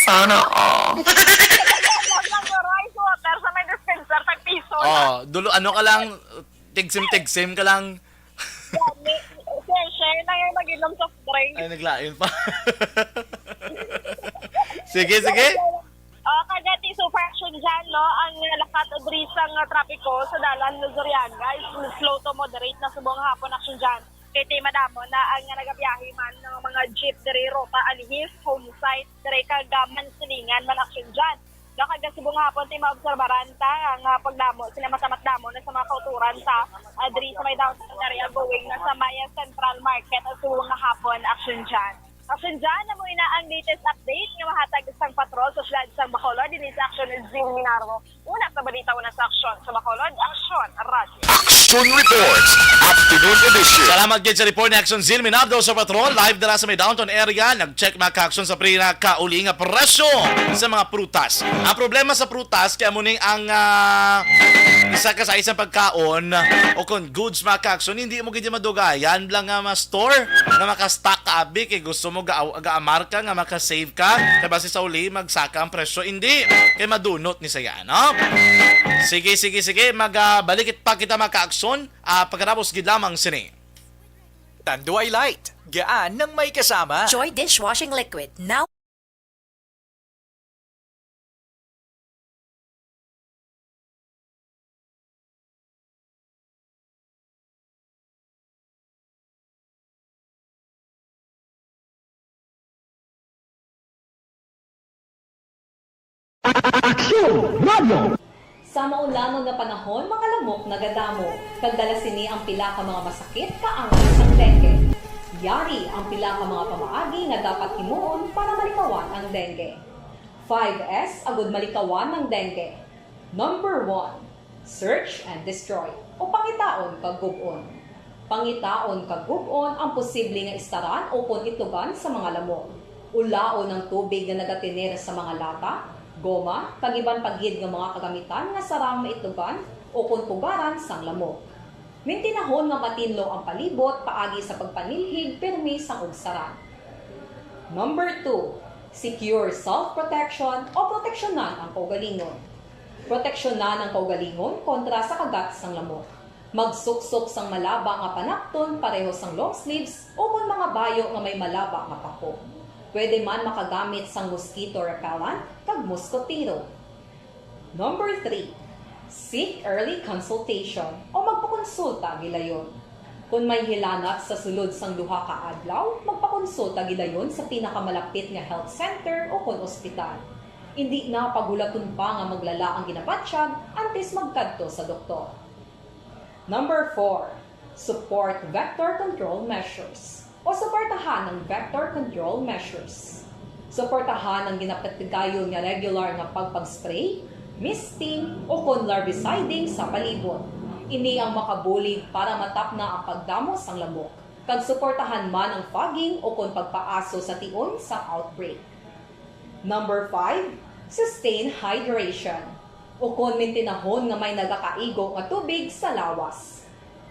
Sana all. Ang guro, ice water sa may dispenser, tag piso na. Oh, dulo, ano ka lang, tigsim-tigsim ka lang. Gani, share-share na yung mag-inom soft drinks. Ay, naglain pa. Sige, sige. Oh, kagati, super action dyan, no? Ang lakat diri sa nga trapiko sa dalan Luzuriaga is slow to moderate na subong hapon, action dyan. Kay ti madamo na ang nga nagabiyahe man ng mga jeep diri, ruta Alihis, home site, diri kag, ah, Mansilingan man, action dyan. No, kag subong hapon ti maobserbaran ta ang, ah, pagdamo sila masamat damo na sa mga kauturan sa, ah, diri sa may downtown area going na sa Maya Central Market, ah, subong nga hapon, action dyan. Action dyan, amo ina ang latest update nga mahatag sang patrol sa siyudad sang Bacolod. Dinhi sa Action, Jim Minardo. Una sa balita, una sa aksyon sa Bacolod, Action Radyo. Action Reports, Afternoon Edition. Salamat gid sa report ni Action Zil Minardo sa patrol. Live dala sa may downtown area. Nag-check mga ka-aksyon sa pinakauli nga presyo sa mga prutas. Ang problema sa prutas, kaya mo ning ang, ah, isa ka sa isang pagkaon o kung goods, mga ka-aksyon, hindi mo gid madugayan lang nga ma-store nga maka-stock ka, abi, kay gusto mo ga-, gaamar ka nga maka-save ka, kay basi sa uli magsaka ang presyo, hindi, kay madunot ni saya, no? Sige, sige, sige, mag, ah, balik pa kita, mga ka-aksyon, ah, pagkatapos gid lamang sini. Tanduay Light, gaan ng may kasama. Joy Dishwashing Liquid, now Aksyon Radio! Sa maulangon nga panahon, mga lamok nagadamo, kag dala sini ang pila ka mga masakit kaangay sang dengue. Yari ang pila ka mga pamaagi nga dapat himuon para malikawan ang dengue. Five S agud malikawan ang dengue. Number one, search and destroy, o pangitaon kag gub-on. Pangitaon kag gub-on ang posible nga istaran ukon itugan sa mga lamok. Ulaon ang tubig nga nagatener sa mga lata, goma, kag iban pa gid nga mga kagamitan nga sarang maitugan ukon pugaran sang lamok. Mintinahon nga matinlo ang palibot paagi sa pagpanilhig pirmi sang ugsaran. Number two, secure self-protection o proteksyonan ang kaugalingon. Proteksyonan ang kaugalingon kontra sa kagat sang lamok. Magsuksok sang malaba nga panapton pareho sang long sleeves ukon mga bayo nga may malaba nga pako. Pwede man makagamit sang mosquito repellent kag moskotero. Number three, seek early consultation o magpakonsulta gilayon. Kon may hilanat sa sulod sang duha ka adlaw, magpakonsulta gilayon sa pinakamalapit nga health center ukon ospital. Indi na paghulaton pa nga maglala ang ginabatyag antes magkadto sa doktor. Number four, support vector control measures o suportahan ang vector control measures. Suportahan ang ginapatigayon nga regular nga pagpag-spray, misting, ukon larviciding sa palibot. Ini ang makabulig para matapna ang pagdamo sang lamok, kag suportahan man ang fogging ukon pagpaaso sa tion sang outbreak. Number five, sustain hydration, ukon mintinahon nga may nagakaigo nga tubig sa lawas.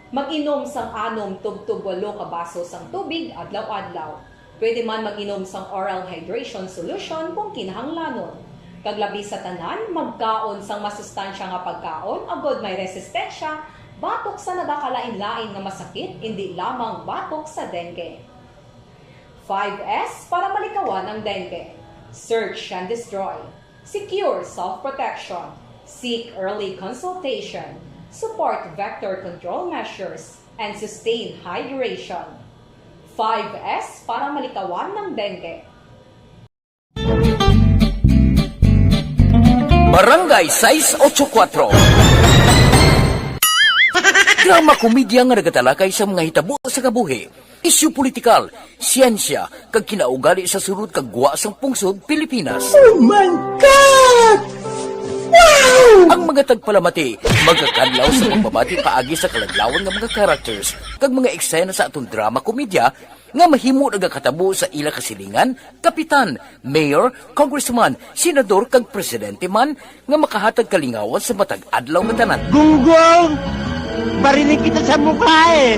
Mag-inom sang anom tubtob walo ka baso sang tubig adlaw-adlaw. Pwede man mag-inom sang oral hydration solution kung kinahanglanon. Kag labi sa tanan, magkaon sang masustansya nga pagkaon agod may resistensya batok sa nagakalain-lain nga masakit, indi lamang batok sa dengue. Five S para malikawan ang dengue. Search and destroy. Secure self-protection. Seek early consultation. Support vector control measures. And sustain hydration. Five S para malikawan ang dengue. Barangay sais ocho kuwatro. Drama komedya nga nagatalakay sa mga hitabo sa kabuhi, isyu politikal, siyensya, kag kinaugali sa sulod kag gwa sang pungsod Pilipinas. Oh my God! Wow! Ang mga tagpalamati magakadlaw sa pagbabati paagi sa kaladlawan nga mga characters kag mga eksena sa aton drama komedya nga mahimo nagakatabo sa ila kasilingan, kapitan, mayor, congressman, senador, kag presidente man nga makahatag kalingawan sa matag adlaw nga tanan. Gunggong! Barinig kita sa mukha eh!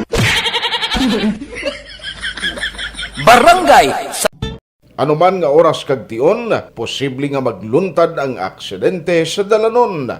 Barangay sa Anuman nga oras kag tion, posible nga magluntad ang aksidente sa dalanon.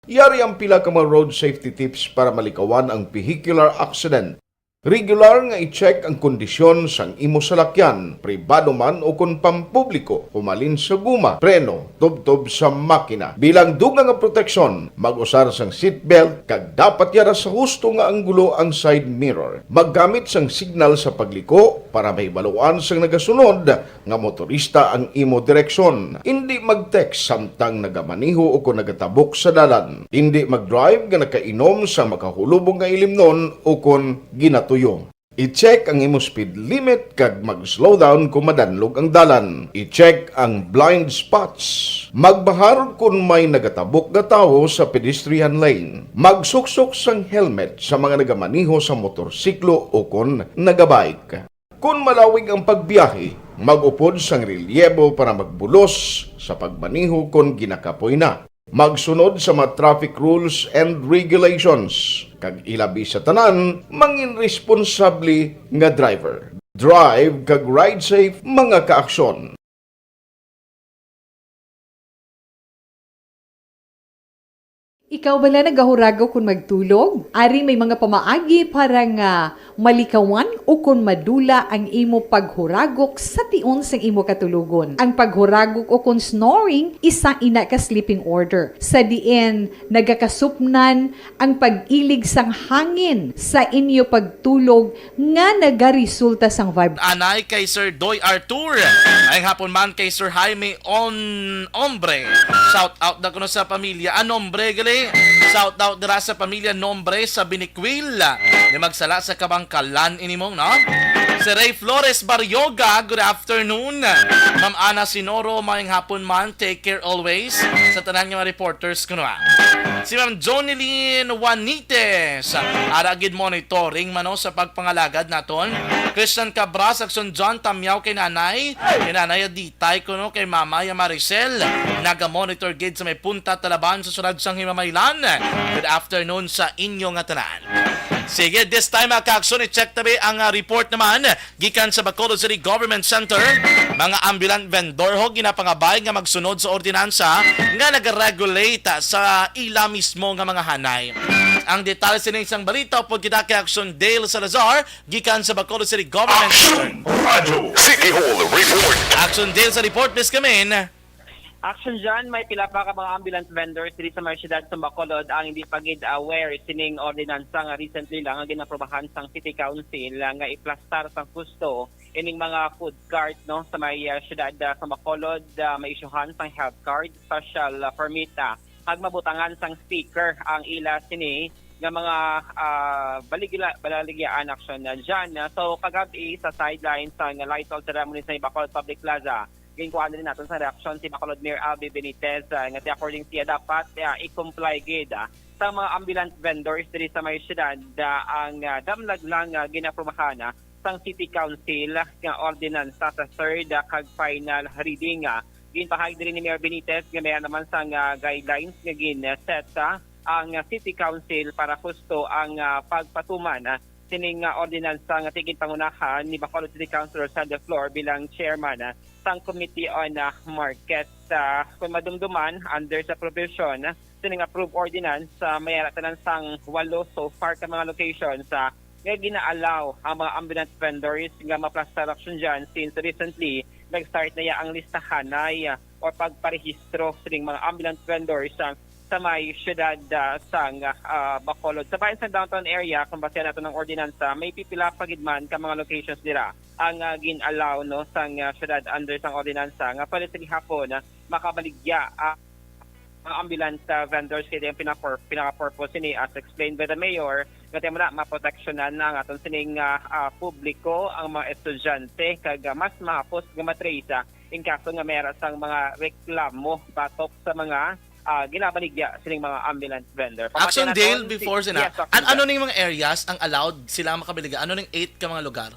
Yari ang pila ka mga road safety tips para malikawan ang vehicular accident. Regular nga i-check ang kondisyon sang imo salakyan, pribado man o kon pampubliko, humalin sa guma, preno, tubtob sa makina. Bilang dugang nga proteksyon, mag-usar sang seatbelt kag dapat yara sa husto nga anggulo ang side mirror. Maggamit sang signal sa pagliko para mahibaluan sang nagasunod nga motorista ang imo direksyon. Indi mag-text samtang nagamaneho o kon nagatabok sa dalan. Indi mag-drive nga nakainom sa makahulubong nga ilimnon o kon ginatuyo. I-check ang imo speed limit kag mag-slow down kon madanlog ang dalan. I-check ang blind spots. Magbahar kon may nagatabok nga tawo sa pedestrian lane. Magsuksok sang helmet sa mga nagamaneho sa motorsiklo o kon nagabike. Kon malawig ang pagbiyahe, mag-upod sang relyebo para magbulos sa pagmaneho kon ginakapoy na. Magsunod sa mga traffic rules and regulations, kag ilabi sa tanan, mangin responsable nga driver. Drive kag ride safe, mga kaaksyon. Ikaw bala nagahuragok kon magtulog? Ari may mga pamaagi para nga malikawan o kon madula ang imo paghuragok sa tion sang imo katulogon. Ang paghuragok o kon snoring, isa ina ka sleeping order, sa diin nagakasupnan ang pag-ilig sang hangin sa inyo pagtulog nga nagaresulta sang vib- Anay kay Sir Doy Artur. Maayong hapon man kay Sir Jaime On Ombre. Shout out na kuno sa pamilya. Ah, Nombre gali. Shout out dira sa pamilya Nombre sa Binikwil. Di magsala sa kabangkalan ini mo, no? Si Ray Flores Barrioga, good afternoon. Ma'am Ana Sinoro, maayong hapon man. Take care always. Sa tanan nga mga reporters kuno, ah. Si Ma'am Jonilyn Juanites, ara gid monitoring mano sa pagpangalagad naton. Christian Cabras, Action John, Tamyaw kay Nanay. Kay Nanay Aditay kuno kay Mama ya Maricel. Naga-monitor gid sa may Punta Talaban sa sulad sang Himamaylan. Good afternoon sa inyo nga tanan. Sige, this time, mga ka-aksyon, i-check tabi ang, ah, report naman gikan sa Bacolod City Government Center. Mga ambulant vendor ho ginapangabay nga magsunod sa ordinansa nga nag-regulate sa ila mismo nga mga hanay. Ang detalye sini sang balita upod kita kay Action Dale Salazar gikan sa Bacolod City Government Center. Action Radyo City Hall Report. Action Dale sa report, please come in. Action dyan, may pila pa ka mga ambulance vendors diri sa may siyudad sa Bacolod ang hindi pa gid aware sining ordinansa nga recently lang nga ginaprobahan sang City Council, ah, nga iplastar sang husto ining mga food cart, no, sa may, ah, siyudad, ah, sa Bacolod, ah, may isyuhan sang health card, special, ah, permit, ah, kag mabutangan sang sticker ang ila sini nga mga, ah, baligla-, balaligyaan action na dyan. Ah, so, kagabi sa sideline sang Lysol ceremony sa Bacolod Public Plaza, ginkuhaan din naton sa reaksyon si Bacolod Mayor Albee Benitez, ah, nga ti according siya dapat, ah, i-comply gid, ah, sa mga ambulant vendors diri sa may siyudad, ah, ang, ah, damlag lang, ah, ginaprobahan, ah, sang City Council nga ordinansa sa third, ah, kag final reading, ah. Ginpahayag diri ni Mayor Benitez nga may naman sang, ah, guidelines nga gin-set, ah, ang, ah, City Council para husto ang, ah, pagpatuman, ah, sining, ah, ordinansa nga ti ginpangunahan ni Bacolod City Councilor Sandra Flor bilang chairman, ah, sang Committee on, ah, Market. Ah, kung madumduman, under sa provision, ah, sining approved ordinance, ah, may ara tanan sang walo so far ka mga locations, ah, nga gina-allow ang mga ambulant vendors nga maplastar action dyan since recently nag-start na ya ang listahanay, ah, o pagparehistro sining mga ambulant vendors, ah, sa may siyudad, ah, sang, ah, Bacolod. Sa bahin sa downtown area, kung basehan nato ng ordinansa, may pipila pa gid man ka mga locations dira ang, ah, gin-allow, no, sang, ah, siyudad under sang ordinansa nga pwede sa gihapon, ah, makabaligya ang mga ambulance, ah, vendors kay ang pinaka-purpose sini, as explained by the mayor, nga ti mo na maproteksyonan na ang aton sining, ah, ah, publiko, ang mga estudyante, kag, ah, mas mahapos nga matrace, ah, in kaso nga may ara sang mga reklamo batok sa mga, ah, ginabaligya sining mga ambulance vendor. Action Pamati naton Dale, si before sina, Yes, Action an-, ano Dale. ning mga areas ang allowed sila makabaligya? Ano ning eight ka mga lugar?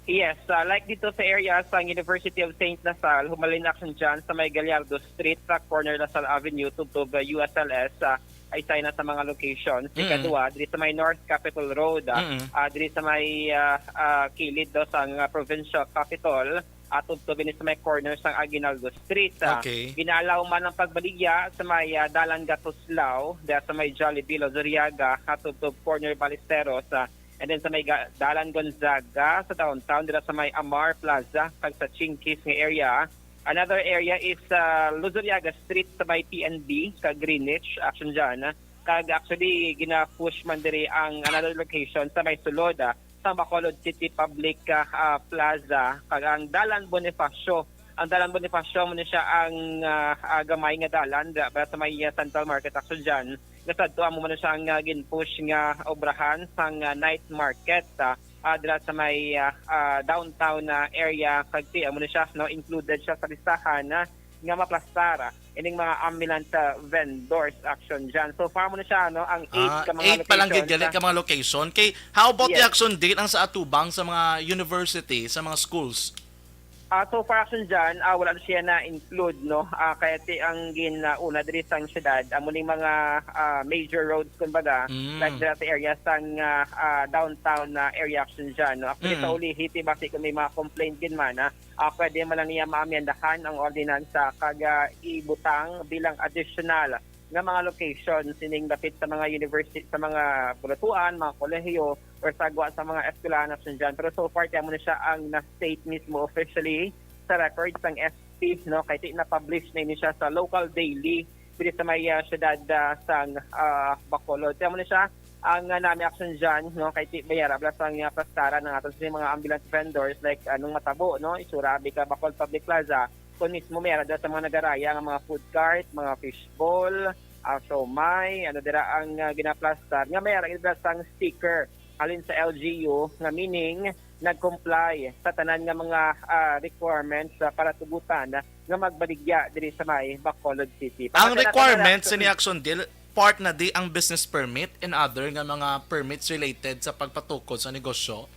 Yes, ah, like dito sa area sa University of Saint La Salle, humalin action dyan sa may Gallardo Street, sa corner La Salle Avenue, tubtob, ah, U S L S, ah, ay isa na sa mga locations. Mm. Ikadua, diri sa may North Capitol Road, ah, Mm. ah, diri sa may, ah, ah, kilid daw sa, ah, Provincial Capitol, ah, tubtob ini sa may corner sa Aguinaldo Street, ah. Okay. Ginaalaw man ang pagbaligya sa may, ah, Dalan Gatuslao, dira sa may Jollibee Lozuriaga, ah, tubtob corner Ballesteros, ah, And then sa may ga-, Dalan Gonzaga sa downtown, dira sa may Amar Plaza, kag sa Chinkies nga area. Another area is sa Luzuriaga Street sa may P N B, sa Greenwich, action dyan. Kag actually, gina-push man diri ang another location sa may sulod, ah, sa Bacolod City Public, ah, ah, Plaza, kag ang Dalan Bonifacio. Ang Dalan Bonifacio, amo ni siya ang, ah, ah, gamay nga dalan, dira ba sa may, ah, Central Market, action dyan. Nga sadto amo man siya nga gin-push nga obrahan sang, ah, night market, ah, ah, dira sa may, ah, ah, downtown na area, kag ti amo ni siya, no, included siya sa listahan na nga maplastar, ah, ining mga ambulant, ah, vendors action dyan. So far mo na siya, no, ang eight Ah, ka mga eight pa lang gid locations, gali ah. ka mga location. Kay, how about the Yes. action date ang sa atubang sa mga university, sa mga schools? Ah, so far, action dyan, ah, wala na siya na-include, no? Ah, kaya ti ang gin, ah, una diri sang syudad, amo ning mga, ah, major roads, kumbaga, Mm. like dira sa area sang, ah, ah, downtown na area, action dyan, no? Actually, sa Mm. ulihi, ti basi kung may mga complaint gid man, ah, ah, pwede man lang niya maamyendahan ang ordinansa kag, ah, ibutang bilang additional nga mga location sining dapit sa mga university, sa mga pulatuan, mga kolehiyo, or sagwa sa mga eskwelahan, Action John. Pero so far, kaya mo na siya ang na-state mismo officially sa record sang S P, no? Kay ti na-publish na ini siya sa local daily diri sa may, ah, syudad, ah, sang, ah, Bacolod. Kaya mo na siya ang, ah, nami, Action John, no? Kay ti bayara bala sang, ah, plastaran ang aton sa mga ambulant vendors, like, anong matabo, no? Isura abi ka Bacolod Public Plaza, kung mismo may ara sa mga nagaraya nga mga food cart, mga fishball, ah, siomay, ano dira ang, ah, ginaplastar, nga may ara gid sang sticker halin sa L G U, nga meaning nag-comply sa tanan nga mga, ah, requirements, ah, para tugutan nga magbaligya diri sa may Bacolod City. Ang Pagkatapos na requirements sa ni Action Deal, part na di ang business permit and other nga mga permits related sa pagpatukod sa negosyo?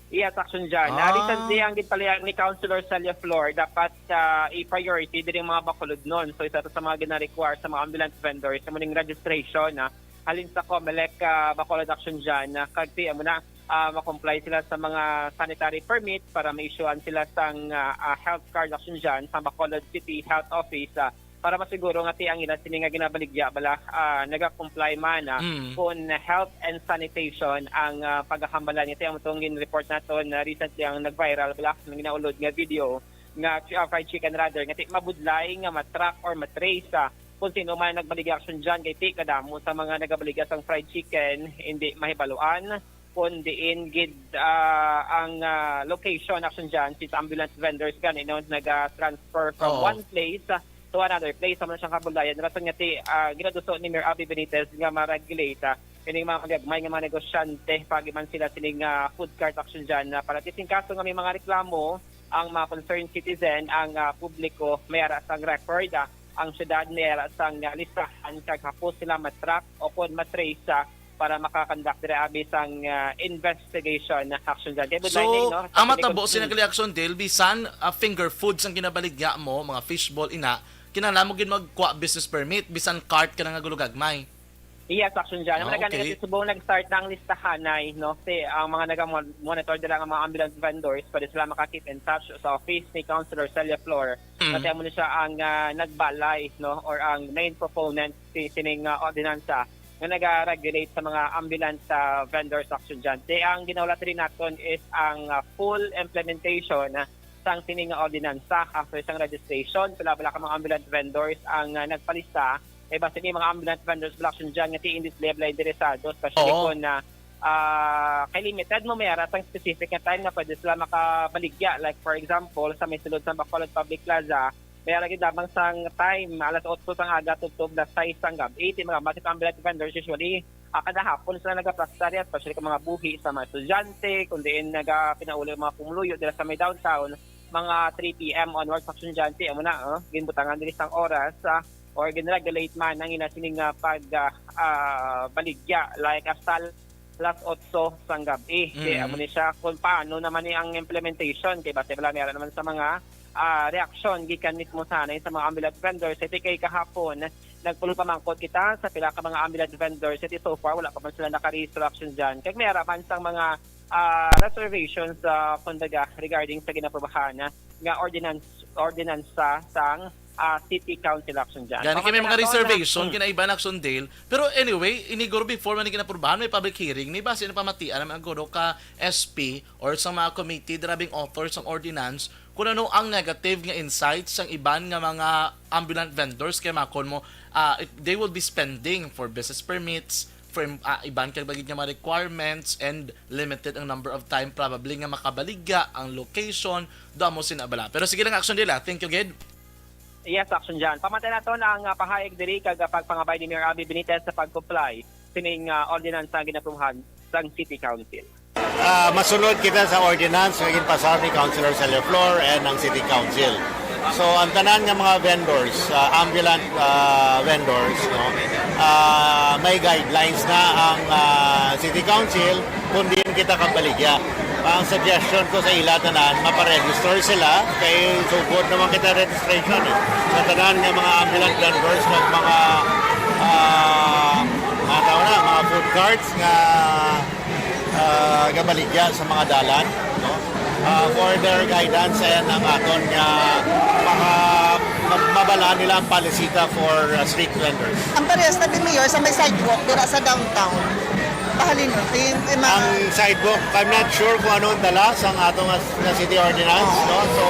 Yes, Action John. Ah. Ah, recently, ang ginpalihag ni Councilor Celia Flor, dapat, ah, i-priority diri ang mga Bacolodnon. So, isa to sa mga gina-require sa mga ambulant vendors, sa muning registration, ah, halin sa Comelec, ah, Bacolod, Action John, ah, kag ti, amo na, ah, ma-comply sila sa mga sanitary permit para ma-issuean sila sang, ah, ah, health card, Action John, sa Bacolod City Health Office, ah, para masiguro nga ti ang ila sini nga ginabaligya bala, ah, naga-comply man, ah, Mm. kun health and sanitation ang, ah, pagahambalan. Nga ti ang tong gin-report naton na recently ang nag-viral bala, ang ginaulod nga video nga chi-, ah, fried chicken rather, nga ti mabudlay nga ma-track or ma-trace, ah, kung sino man nagbaligya, Action John, kay ti kadamo sa mga nagabaligya sang fried chicken, hindi mahibaluan kung diin gid, ah, ang, ah, location, Action John, since ambulance vendors gani, no, naga-transfer from Oo. one place, ah, to another place, sa man siyang kabulayan. Rason nga ti, ah, ginaduso ni Mayor Abby Benitez nga ma-regulate, ah, ining mga magagmay nga mga negosyante, pagi man sila sining, ah, food cart, Action John, na para ti sing kaso nga may mga reklamo ang mga concerned citizen, ang, ah, publiko, may ara sang record, ah, ang syudad may ara sang, ah, listahan kag hapos sila ma-track o kon ma-trace, ah, para maka-conduct diri abi sang, ah, investigation, Action John. Kay budlay So, ni, no, sa ang matabo tinikon-, sina mm. Kali Action Dale, bisan, ah, finger foods ang ginabaligya mo, mga fishball, ina, kinahanglan mo gid magkuha business permit, bisan cart ka na nga gulugagmay. Yes, Action John. Ah, Wala gani okay. Kasi subong nag-start na ang listahanay, no? Si ang mga naga-monitor dira nga mga ambulant vendors, pwede sila maka-keep in touch sa office ni Councilor Celia Flor. Mm. Kasi amo ni siya ang, ah, nagbalay, no? Or ang main proponent si sining, ah, ordinansa nga naga-regulate sa mga ambulant, ah, vendors, Action John. Kay ang ginahulat rin naton is ang, ah, full implementation, ah, sang sining nga ordinansa after sang registration. Pila bala ka mga ambulant vendors ang, ah, nagpalista. Kay basi may mga ambulant vendors bala, Action John, nga ti hindi sila bala interesado, especially Oo. Kung, ah, ah, kay limited mo may ara sang specific nga time nga pwede sila makabaligya. Like, for example, sa may sulod sa Bacolod Public Plaza, may ara gid lamang sang time, alas otso sang aga tubtob alas sais sang gab-i. Ti mga, mga ambulant vendors usually, ah, kada hapon sila nagaplastar yan, especially kung mga buhi sa mga estudyante, kung diin nagapinauli ang mga pumuluyo dira sa may downtown, mga three P M onwards, Action John, ti amo na, oh, ginbutangan diri sang oras, ah, or ginregulate man ang ina sining, ah, pag, ah, ah, baligya, like, hasta alas otso sang gab-i. Kay Mm. amo ni siya kung paano naman ni ang implementation, kay base bala meron naman sa mga, ah, reaksyon gikan mismo sa anay sa mga ambulant vendors. Ito kay kahapon, nagpulong-pamangkot kita sa pila ka mga ambulant vendors. Ito so far, wala pa man sila naka-reaction dyan. Kay may ara man sang mga, ah, reservations, ah, kumbaga, regarding sa ginaprobahan, ah, nga ordinance, ordinansa sang, ah, City Council, Action John. Gani kay may Pamati mga naton na reservation, Mm. kinaiban, Action Dale. Pero anyway, iniguro before man ni kinaprubahan, may public hearing ni, base na pamatian naman ang guro ka S P or sa mga committee, driving authors sang ordinance, kung ano ang negative nga insights sang iban nga mga ambulant vendors kay makon mo, ah, it, they will be spending for business permits, for im-, ah, iban kay bagid nga mga requirements and limited ang number of time probably nga makabaligya ang location, do amo sina bala. Pero sige lang, Action Dale, ah. Thank you, gid. Yes, Action John. Pamantay naton ang, ah, pahayag diri kag, ah, pagpangabay ni Mayor Abby Benitez sa pag-comply sining, ah, ordinansa nga ginaprubahan sang City Council. Ah, masunod kita sa ordinance nga ginpasar ni Councilor Celia Flor and ang City Council. So, ang tanan nga mga vendors, ah, ambulant, ah, vendors, no, ah, may guidelines na ang, ah, City Council kung diin kita kabaligya. Ang suggestion ko sa ila tanan, maparegister sila kay sugod naman kita registration, eh. Sa tanan nga mga ambulant vendors, kag mga, ah, mga tao na, mga food carts nga ah, gabaligya sa mga dalan, no? Ah, for their guidance and ang aton nga mga Mabalaan nila ang palisita for uh, street vendors. Ang parehas na ni Mayor sa may sidewalk dira sa downtown. Pahalin mo, i-, i-, mga Ang sidewalk, I'm not sure kung ano ang dala sa atong as- na city ordinance, no? So,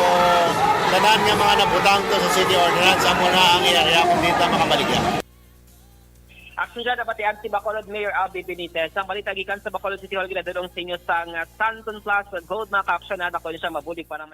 tanan nga mga nabutang to sa city ordinance, amo na ang area kung di ta makamaligya. Action dyan, nabatian si Bacolod Mayor Albee Benitez. Ang balita gikan sa Bacolod City Hall, ginadulong sa inyo sang, ah, Santon Plaza Gold, mga ka-action, na ako siya mabulig para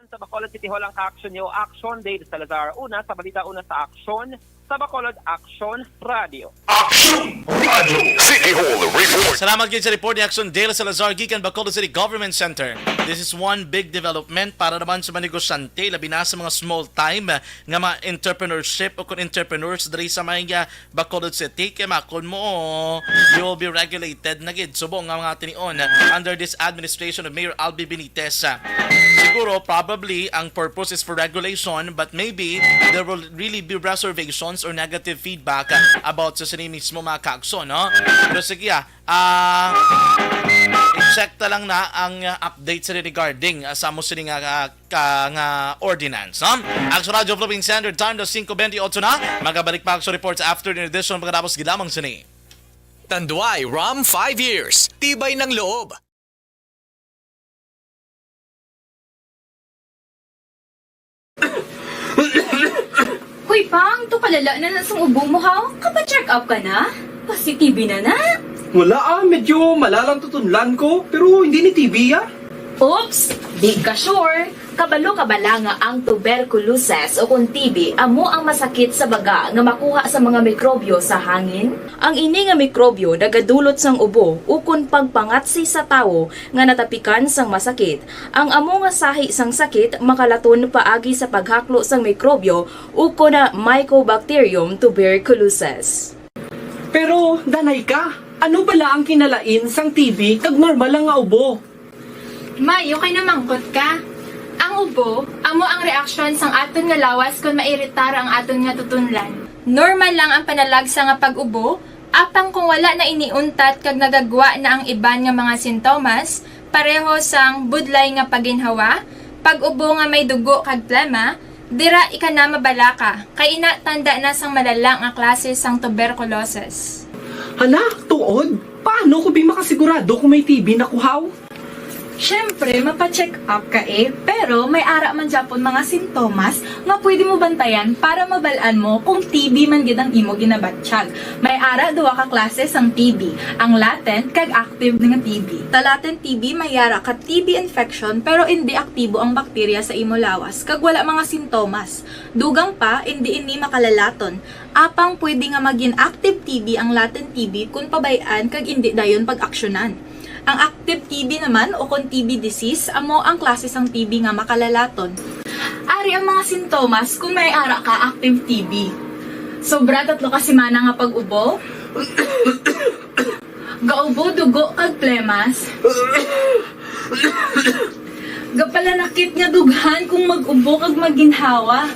Sa Bacolod City Hall ang ka-action niyo, Action Dave Salazar. Una sa balita, una sa action, sa Bacolod Action Radio. Action Radio City Hall Report. Salamat gid sa report ni Action Dale Salazar gikan Bacolod City Government Center. This is one big development para naman sa mga negosyante, labi na sa mga small time nga mga entrepreneurship o kung entrepreneurs diri sa may, ah, Bacolod City. Kay makon mo, you will be regulated na gid subong nga mga tinion under this administration of Mayor Albee Benitez. Siguro, probably, ang purpose is for regulation, but maybe there will really be reservations or negative feedback, ah, about sa sini mismo, mga ka-action, no? Pero sige, ah, ah, i-check ta lang na ang, ah, update sa regarding, ah, sa mo sini nga, ah, ka, nga ordinance, no? Action Radio Philippine Standard Time, dos singko bentiocho na. Magabalik pa ang reports after the edition, pagkatapos gid lamang sini. Tanduay Rum, five years. Tibay ng loob. Hoy, Pang, to kalala na na sang ubo mo, ha? Kapa-check up ka na? Positive na na. Wala, ah, medyo malalang tutunlan ko, pero hindi ni T B, ah. Oops, di ka sure. Kabalo ka bala nga ang tuberculosis o kon T B amo ang masakit sa baga nga makuha sa mga mikrobyo sa hangin? Ang ini nga mikrobyo nagadulot sang ubo ukon pagpangatsi sa tawo nga natapikan sang masakit. Ang amo nga sahi sang sakit makalaton paagi sa paghaklo sang mikrobyo ukon na Mycobacterium tuberculosis. Pero, danay ka, ano bala ang kinalain sang T B kag normal lang nga ubo? Maayo kay namangkot ka. Ang ubo amo ang reaksyon sang aton nga lawas kon mairitar ang aton nga tutunlan. Normal lang ang panalagsa nga pag-ubo, apang kung wala na ini untat kag nagagwa na ang iban nga mga sintomas, pareho sang budlay nga paginhawa, pag-ubo nga may dugo kag plema, dira ika na mabalaka, kay ina tanda na sang malala nga klase sang tuberculosis. Hala, tuod? Paano ko bi makasigurado kung may T B na kuhaw? Siyempre, mapa-check up ka eh, pero may ara man gyapon mga sintomas nga pwede mo bantayan para mabal-an mo kung T B man gid ang imo ginabatyag. May ara duha ka klase sang T B, ang latent kag active nga T B. Sa latent T B, may ara ka T B infection pero indi aktibo ang bakterya sa imo lawas kag wala mga sintomas. Dugang pa, indi ini makalalaton. Apang pwede nga magin active T B ang latent T B kon pabay-an kag indi dayon pag-aksyonan. Ang active T B naman, o kon T B disease, amo ang klase sang T B nga makalalaton. Ari ang mga sintomas kon may ara ka active T B. Sobra tatlo ka semana nga pag-ubo. Gaubo, dugo, kag plemas. Gapalanakit nga dughan kung mag-ubo kag maginhawa.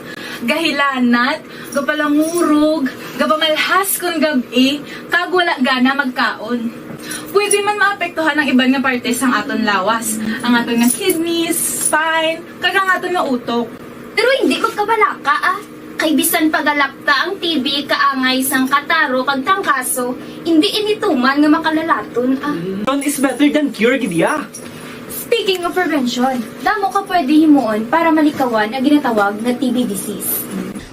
Gahilanat, gapalangurog, gapamalhas kon gab-i, kag wala gana magkaon. Pwede man maapektuhan ang iban nga parte sang aton lawas, ang aton nga kidneys, spine, kag ang aton nga utok. Pero hindi magkabalaka, ah. Kay bisan pagalapta ang T B kaangay sang kataro kag trangkaso, hindi ini tuman nga makalalaton, ah. Prevention is better than cure, gid ya. Speaking of prevention, damo ka pwede himuon para malikawan ang ginatawag nga T B disease.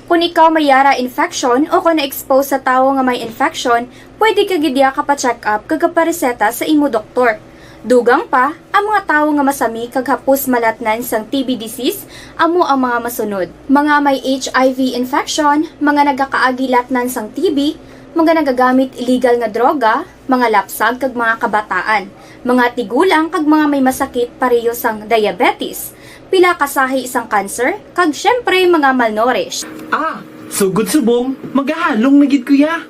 Kung ikaw may yara infection o kung na-expose sa tawo nga may infection, pwede ka gid ya kapa-check up kag kapareseta sa imo doktor. Dugang pa, ang mga tawo nga masami kag hapos malatnan sang T B disease amo ang mga masunod: mga may H I V infection, mga nagakaagi latnan sang T B, mga nagagamit illegal nga droga, mga lapsag kag mga kabataan, mga tigulang kag mga may masakit pareho sang diabetes, pila ka sahi sang cancer, kag syempre mga malnourished. Ah, sugod subong, magahalong na gid ko ya.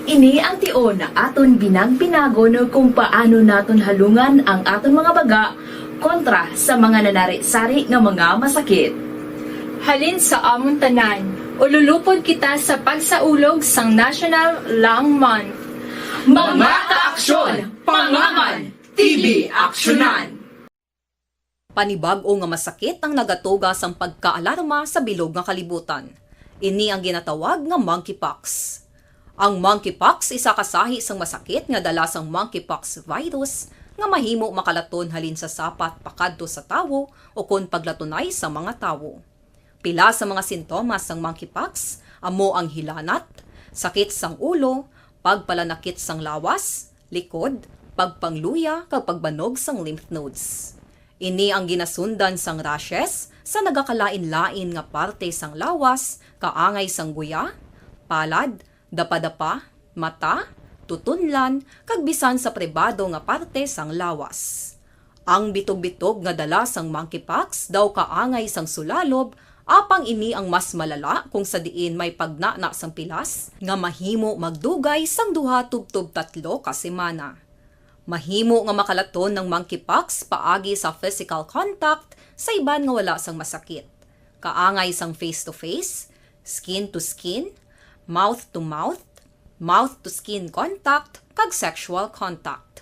Ini ang tion nga aton binagpinagon kung paano naton halungan ang aton mga baga Kontra sa mga nanari-sari nga mga masakit. Halin sa amon tanan, ululupod kita sa pagsaulog sang National Lung Month. Mga kaaksyon, pangaman, T B aksyonan. Panibag-o nga masakit ang nagatuga sang pagkaalarma sa bilog nga kalibutan. Ini ang ginatawag nga monkeypox. Ang monkeypox isa ka sahi sang masakit nga dala sang monkeypox virus nga mahimo makalaton halin sa sapat pakadto sa tawo ukon paglatunay sa mga tawo. Pila sa mga sintomas sang monkeypox amo ang hilanat, sakit sang ulo, pagpalanakit sang lawas, likod, pagpangluya, kag pagbanog sang lymph nodes. Ini ang ginasundan sang rashes sa nagakalain-lain nga parte sang lawas, kaangay sang guya, palad, dapadapa, mata, tutunlan, kag bisan sa pribado nga parte sang lawas. Ang bitog-bitog nga dala sang monkeypox daw kaangay sang sulalob, apang ini ang mas malala kung sa diin may pagnana sang pilas nga mahimo magdugay sang duha tubtob tatlo ka semana. Mahimo nga makalaton ang monkeypox paagi sa physical contact sa iban nga wala sang masakit, kaangay sang face-to-face, skin-to-skin, mouth-to-mouth, mouth-to-skin contact, kag sexual contact.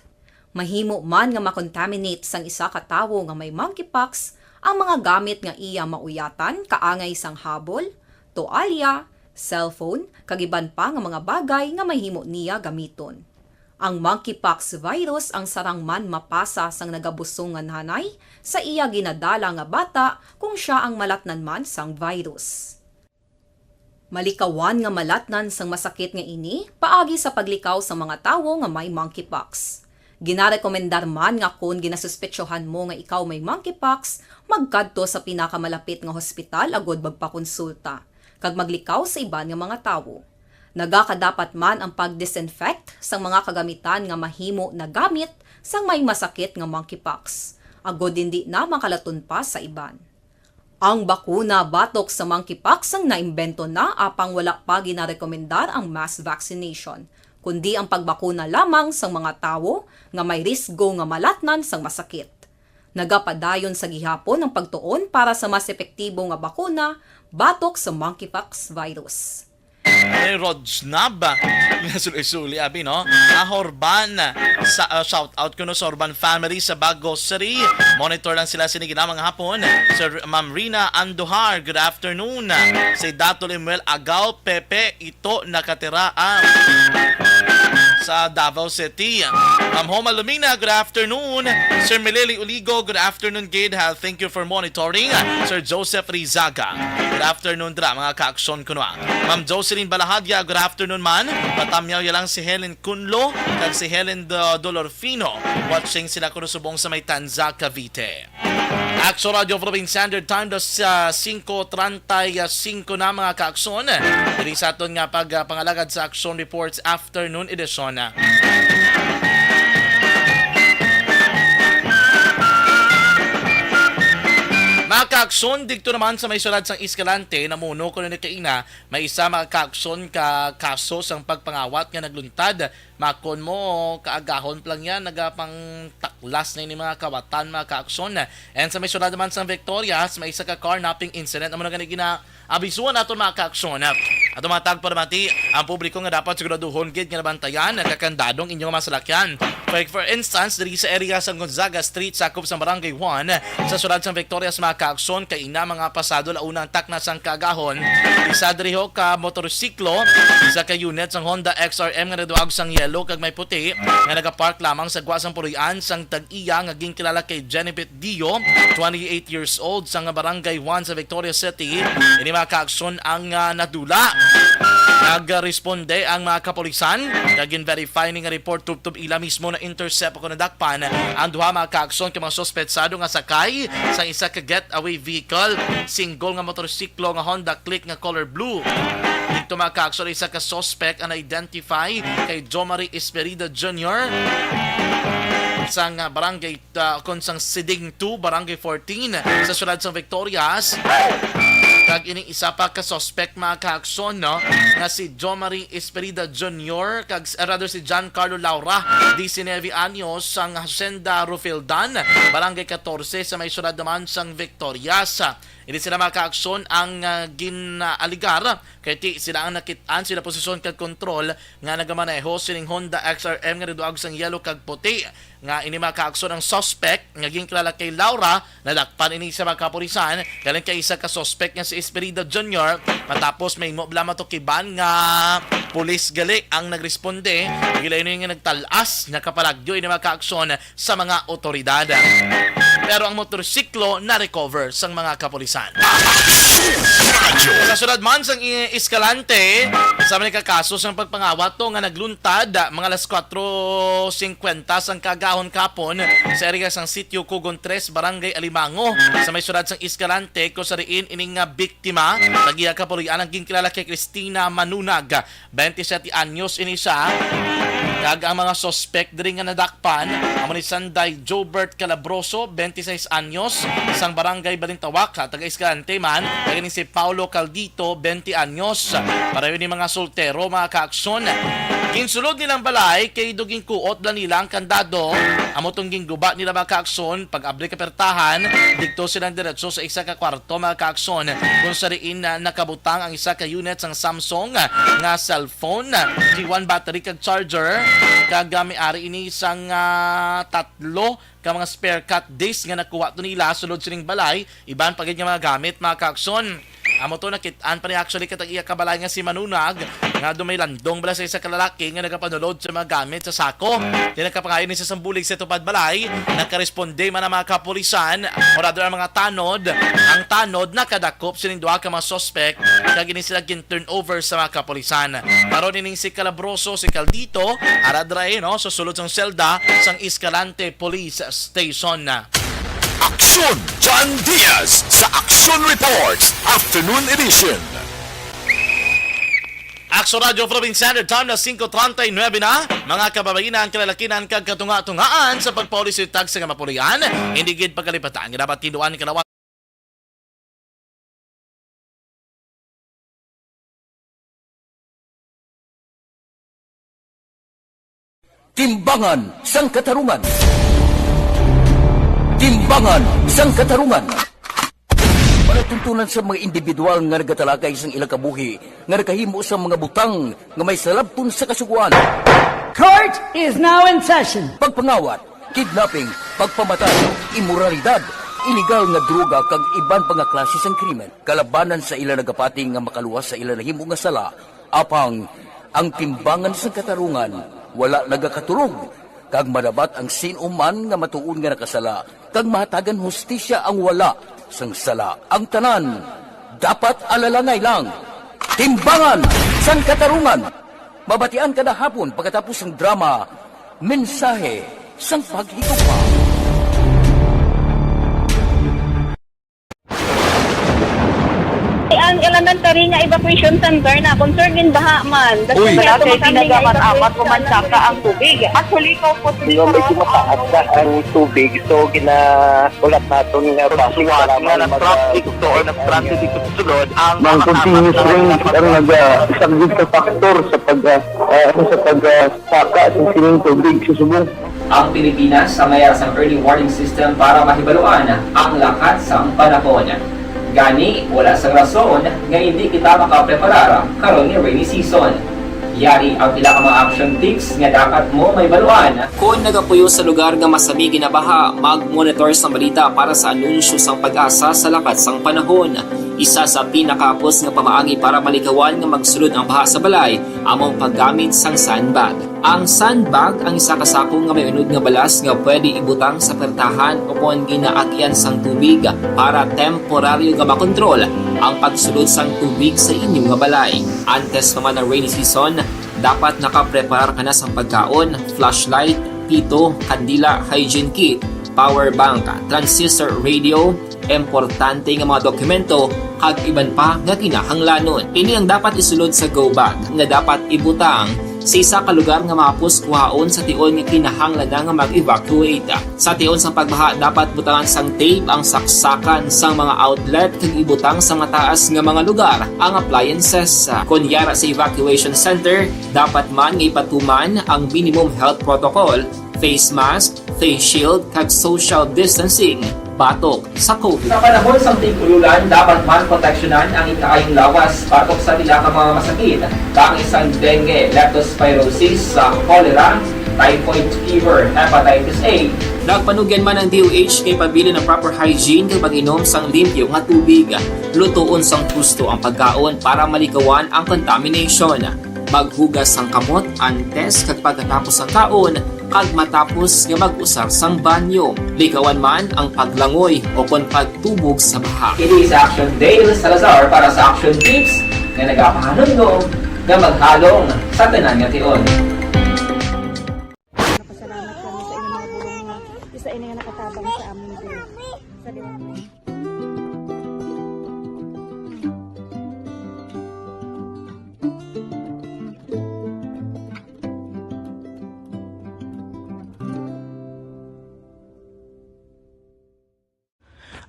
Mahimo man nga makontaminate sang isa ka tawo nga may monkeypox ang mga gamit nga iya mauyatan, kaangay sang habol, toalya, cellphone, kag iban pa nga mga bagay nga mahimo niya gamiton. Ang monkeypox virus ang sarang man mapasa sang nagabusong nga nanay sa iya ginadala nga bata kung sia ang malatnan man sang virus. Malikawan nga malatnan sang masakit nga ini paagi sa paglikaw sa mga tawo nga may monkeypox. Ginarekomendar man nga kon ginasuspetsohan mo nga ikaw may monkeypox, magkadto sa pinakamalapit nga hospital agud magpakonsulta kag maglikaw sa iban nga mga tawo. Nagakadapat man ang pag-disinfect sang mga kagamitan nga mahimo nagamit sang may masakit nga monkeypox, agud indi na makalaton pa sa iban. Ang bakuna batok sa monkeypox ang naimbento na, apang wala pa ginarekomendar ang mass vaccination, kundi ang pagbakuna lamang sang mga tawo nga may risgo nga malatnan sang masakit. Nagapadayon sa gihapon ang pagtuon para sa mas epektibo nga bakuna batok sa monkeypox virus. Ay, Rod Snab, ah, nga suli-suli, abi, no? Ah, Horban, sa, ah, shout out kuno sa Horban family sa Bago City. Monitor lang sila sini ginamang hapon. Sir, Ma'am Rina Andujar, good afternoon. Si Dato Lemuel Agaw, Pepe, ito nakatira, ah, sa Davao City. Ma'am Homa Lumina, good afternoon. Sir Meleli Uligo, good afternoon, gid. Ha, thank you for monitoring. Sir Joseph Rizaga, good afternoon dira, mga kaaksyon kuno. Ma'am Jocelyn Balahadya, good afternoon man. Patamyaw ya lang si Helen Kunlo kag si Helen Do-, Dolorfino. Watching sila kuno subong sa may Tanza, Cavite. Aksyon Radio Philippine Standard Time, dos, ah, singko treinta y cinco na, mga kaaksyon. Diri sa aton nga pag, ah, pangalagad sa Aksyon Reports Afternoon Edition. Mga kaaksyon, didto naman sa may syudad sang Escalante, namuno kuno ni kaina may isa, mga kaaksyon, ka kaso sang pagpangawat nga nagluntad. Makon mo, kaagahon pa lang yan, nagapangtaklas na ini mga kawatan, mga kaaksyon. And sa may syudad naman sang Victorias, may isa ka carnapping incident. Amo na gani ginaabisuan naton, mga kaaksyon. Ato mga tagpalamati, ang publiko nga dapat siguraduhon gid nga nabantayan, nagakandado ang inyong mga salakyan. For, for instance, diri sa area sa Gonzaga Street, sakop sa Barangay Juan, sa syudad sang Victorias, mga kaaksyon, kaina mga pasado la una ang takna sang kaagahon. Isa diri ho ka motorsiklo, isa ka unit sang Honda X R M nga naduag sang yellow kag may puti nga nagapark lamang sa gwa sang puloy-an sang tag-iya nga ginkilala kay Jennifer Dio, twenty-eight years old, sang Barangay Juan sa Victorias City. Ini, mga kaaksyon, ang, ah, nadula. Nagresponde ang mga kapulisan kag gin-verify ni nga report tubtob ila mismo na-intercept o nadakpan ang duha, mga kaaksyon, ka mga suspetsado nga sakay sa isa ka getaway vehicle, single nga motorsiklo nga Honda Click nga color blue. Didto, mga kaaksyon, isa ka suspect ang na-identify kay Jomari Esperida Junior sang Barangay, ah, kon sang Siding two, Barangay fourteen, sa syudad sang Victorias. Ini isa pa ka suspect, mga kaaksyon, no, nga si Jomari Esperida Junior kag s-, rather, si John Carlo Laura, disinebe anyos, sang Hacienda Rufildan, Barangay katorse, sa may siyudad naman sang Victorias. Ini sila, mga kaaksyon, ang, ah, gin-aligar kay ti sila ang nakit-an sila posisyon kag kontrol nga nagamaneho sining Honda X R M nga niduag sang yellow kag puti. Nga ini, mga kaaksyon, ang suspect nga ginkilala kay Laura, nadakpan ini sa mga kapulisan, galing kay isa ka suspect nga si Esperida Junior, matapos may mo bala matukiban nga pulis gali ang nagresponde. Gila ini nga nagtalas, nakapalagyo ini, mga kaaksyon, sa mga otoridad. Pero ang motorsiklo na-recover sang mga kapulisan. Sa sulod man sang i-, Escalante, sa mga kaso sang pagpangawat to nga nagluntad, ah, mga alas kwatro singkwenta sang kaagahon kapon sa area sang Sitio Kugon tres, Barangay Alimango, sa may siyudad sang Escalante, kung sa diin ini nga biktima, tagiya Kapulian, ang ginkilala kay Cristina Manunag, twenty-seven anyos ini siya. Kag ang mga suspect diri nga nadakpan amo ni Sanday Jobert Calabroso, twenty-six anyos, sang Barangay Balintawak, taga Escalante man, kag ni si Paulo Caldito, twenty anyos. Pareho ni mga soltero, mga kaaksyon. Ginsulod nilang balay kay do ginkuot lang nila ang kandado. Amo tong ginguba nila, mga kaaksyon, pag-abri ka pertahan, didto silang diretso sa isa ka kwarto, mga kaaksyon, kung sa diin na nakabutang ang isa ka unit sang Samsung nga cellphone, G one battery kag charger, kag, ah, may ari ini sang, ah, tatlo ka mga spare cut disc nga nakuha to nila sulod sining balay, iban pa gid nga mga gamit, mga kaaksyon. Amo to, nakit-an pa ni actually katag iya kabalay nga si Manunag, nga do may landong bala sa isa ka lalaki nga nagapanulod sa mga gamit sa sako. Di nagkapangayo ni sa sambulig sa tupad balay, nakaresponde man ang mga kapulisan, o rather ang mga tanod. Ang tanod nakadakop sining duha ka mga suspect, kag ini sila gin-turn over sa mga kapulisan. Karon ining si Calabroso, si Caldito, ara dira, eh, no, sa sulod sang selda sang Escalante Police Station. Aksyon, John Diaz sa Aksyon Report, Afternoon Edition. Aksyon Radyo Provincial, time na singko treinta y nueve na. Mga kababainan, kalalakinan, kag katunga-tungaan sa pagpauli sa tagsa nga mapulian, hindi gid pagkalipatan nga dapat tinduan kalawa. Timbangan sang Katarungan. Timbangan sang Katarungan. Palatuntunan sa mga individual nga nagatalakay sang ilang kabuhi nga nakahimo sang mga butang nga may salabton sa Kasugoan. Court is now in session. Pagpangawat, kidnapping, pagpamatay, imoralidad, iligal nga droga kag iban pa nga klase sang krimen kalabanan sa ila nagapati nga makaluwas sa ila nahimo nga sala. Apang ang timbangan sang katarungan wala nagakatulog, kag madapat ang sin-o man nga matuod nga nakasala kag mahatagan hustisya ang wala sang sala. Ang tanan dapat alalangay lang. Timbangan sang Katarungan. Mabatian kada hapon pagkatapos sang drama, Mensahe sang Paghigugma. Ang elementary nga evacuation center na concern din baha man. Uy. Wala kay tinaga man amat o mansaka ang tubig. Actually, ko po. Medyo mataas na ang tubig, so ginaulat naton nga basi nga nag-traffic to or nag-transit dito sa sulod ang mga continuous rain ang nag-, ah, isang big factor sa pag, ah, ah, sa pag, ah, saka sa sining tubig sa subong. Ang Pilipinas ang may ara sang early warning system para mahibaluan ang lakat sang panahon. Gani, wala sang rason nga indi kita makapreparar karon nga rainy season. Yari ang pila ka mga action tips nga dapat mo mahibaluan. Kon nagapuyo sa lugar nga masami ginabaha, mag-monitor sang balita para sa anunsyo sang PAGASA sa lakat sang panahon. Isa sa pinakahapos nga pamaagi para malikawan nga magsulod ang baha sa balay amo ang paggamit sang sandbag. Ang sandbag ang isa ka sako nga may unod nga balas nga pwede ibutang sa pertahan o kon ginaagian sang tubig para temporaryo nga makontrol ang pagsulod sang tubig sa inyo nga balay. Antes pa man ang rainy season, dapat nakapreparar ka na sang pagkaon, flashlight, pito, kandila, hygiene kit, power bank, transistor radio, importante nga mga dokumento, kag iban pa nga kinahanglanon. Ini ang dapat isulod sa go bag nga dapat ibutang sa isa ka lugar nga mahapos kuhaon sa tion nga kinahanglan na nga mag-evacuate. Sa tion sang pagbaha, dapat butangan sang tape ang saksakan sang mga outlet kag ibutang sa mataas nga mga lugar ang appliances. Kon yara sa evacuation center, dapat man nga ipatuman ang minimum health protocol, face mask, face shield, kag social distancing batok sa COVID. Sa panahon sang tig-ulan, dapat man proteksyonan ang ikaayong lawas batok sa pila ka mga masakit, kaangay sang dengue, leptospirosis, sa cholera, typhoid fever, hepatitis A. Nagpanugyan man ang D O H kay pabilin ang proper hygiene kag pag-inom sang limpyo nga tubig. Lutoon sang husto ang pagkaon para malikawan ang contamination. Maghugas sang kamot antes kag pagkatapos sang kaon, kag matapos nga mag-usar sang banyo. Likawan man ang paglangoy o kon pagtubog sa baha. Ini si Action Dale Salazar para sa Action Tips nga nagapahanumdom nga maghalong sa tanan nga tion. Nagapasalamat kami sa inyong mga pulong nga isa ini nga nakatabang sa amin diri. Sa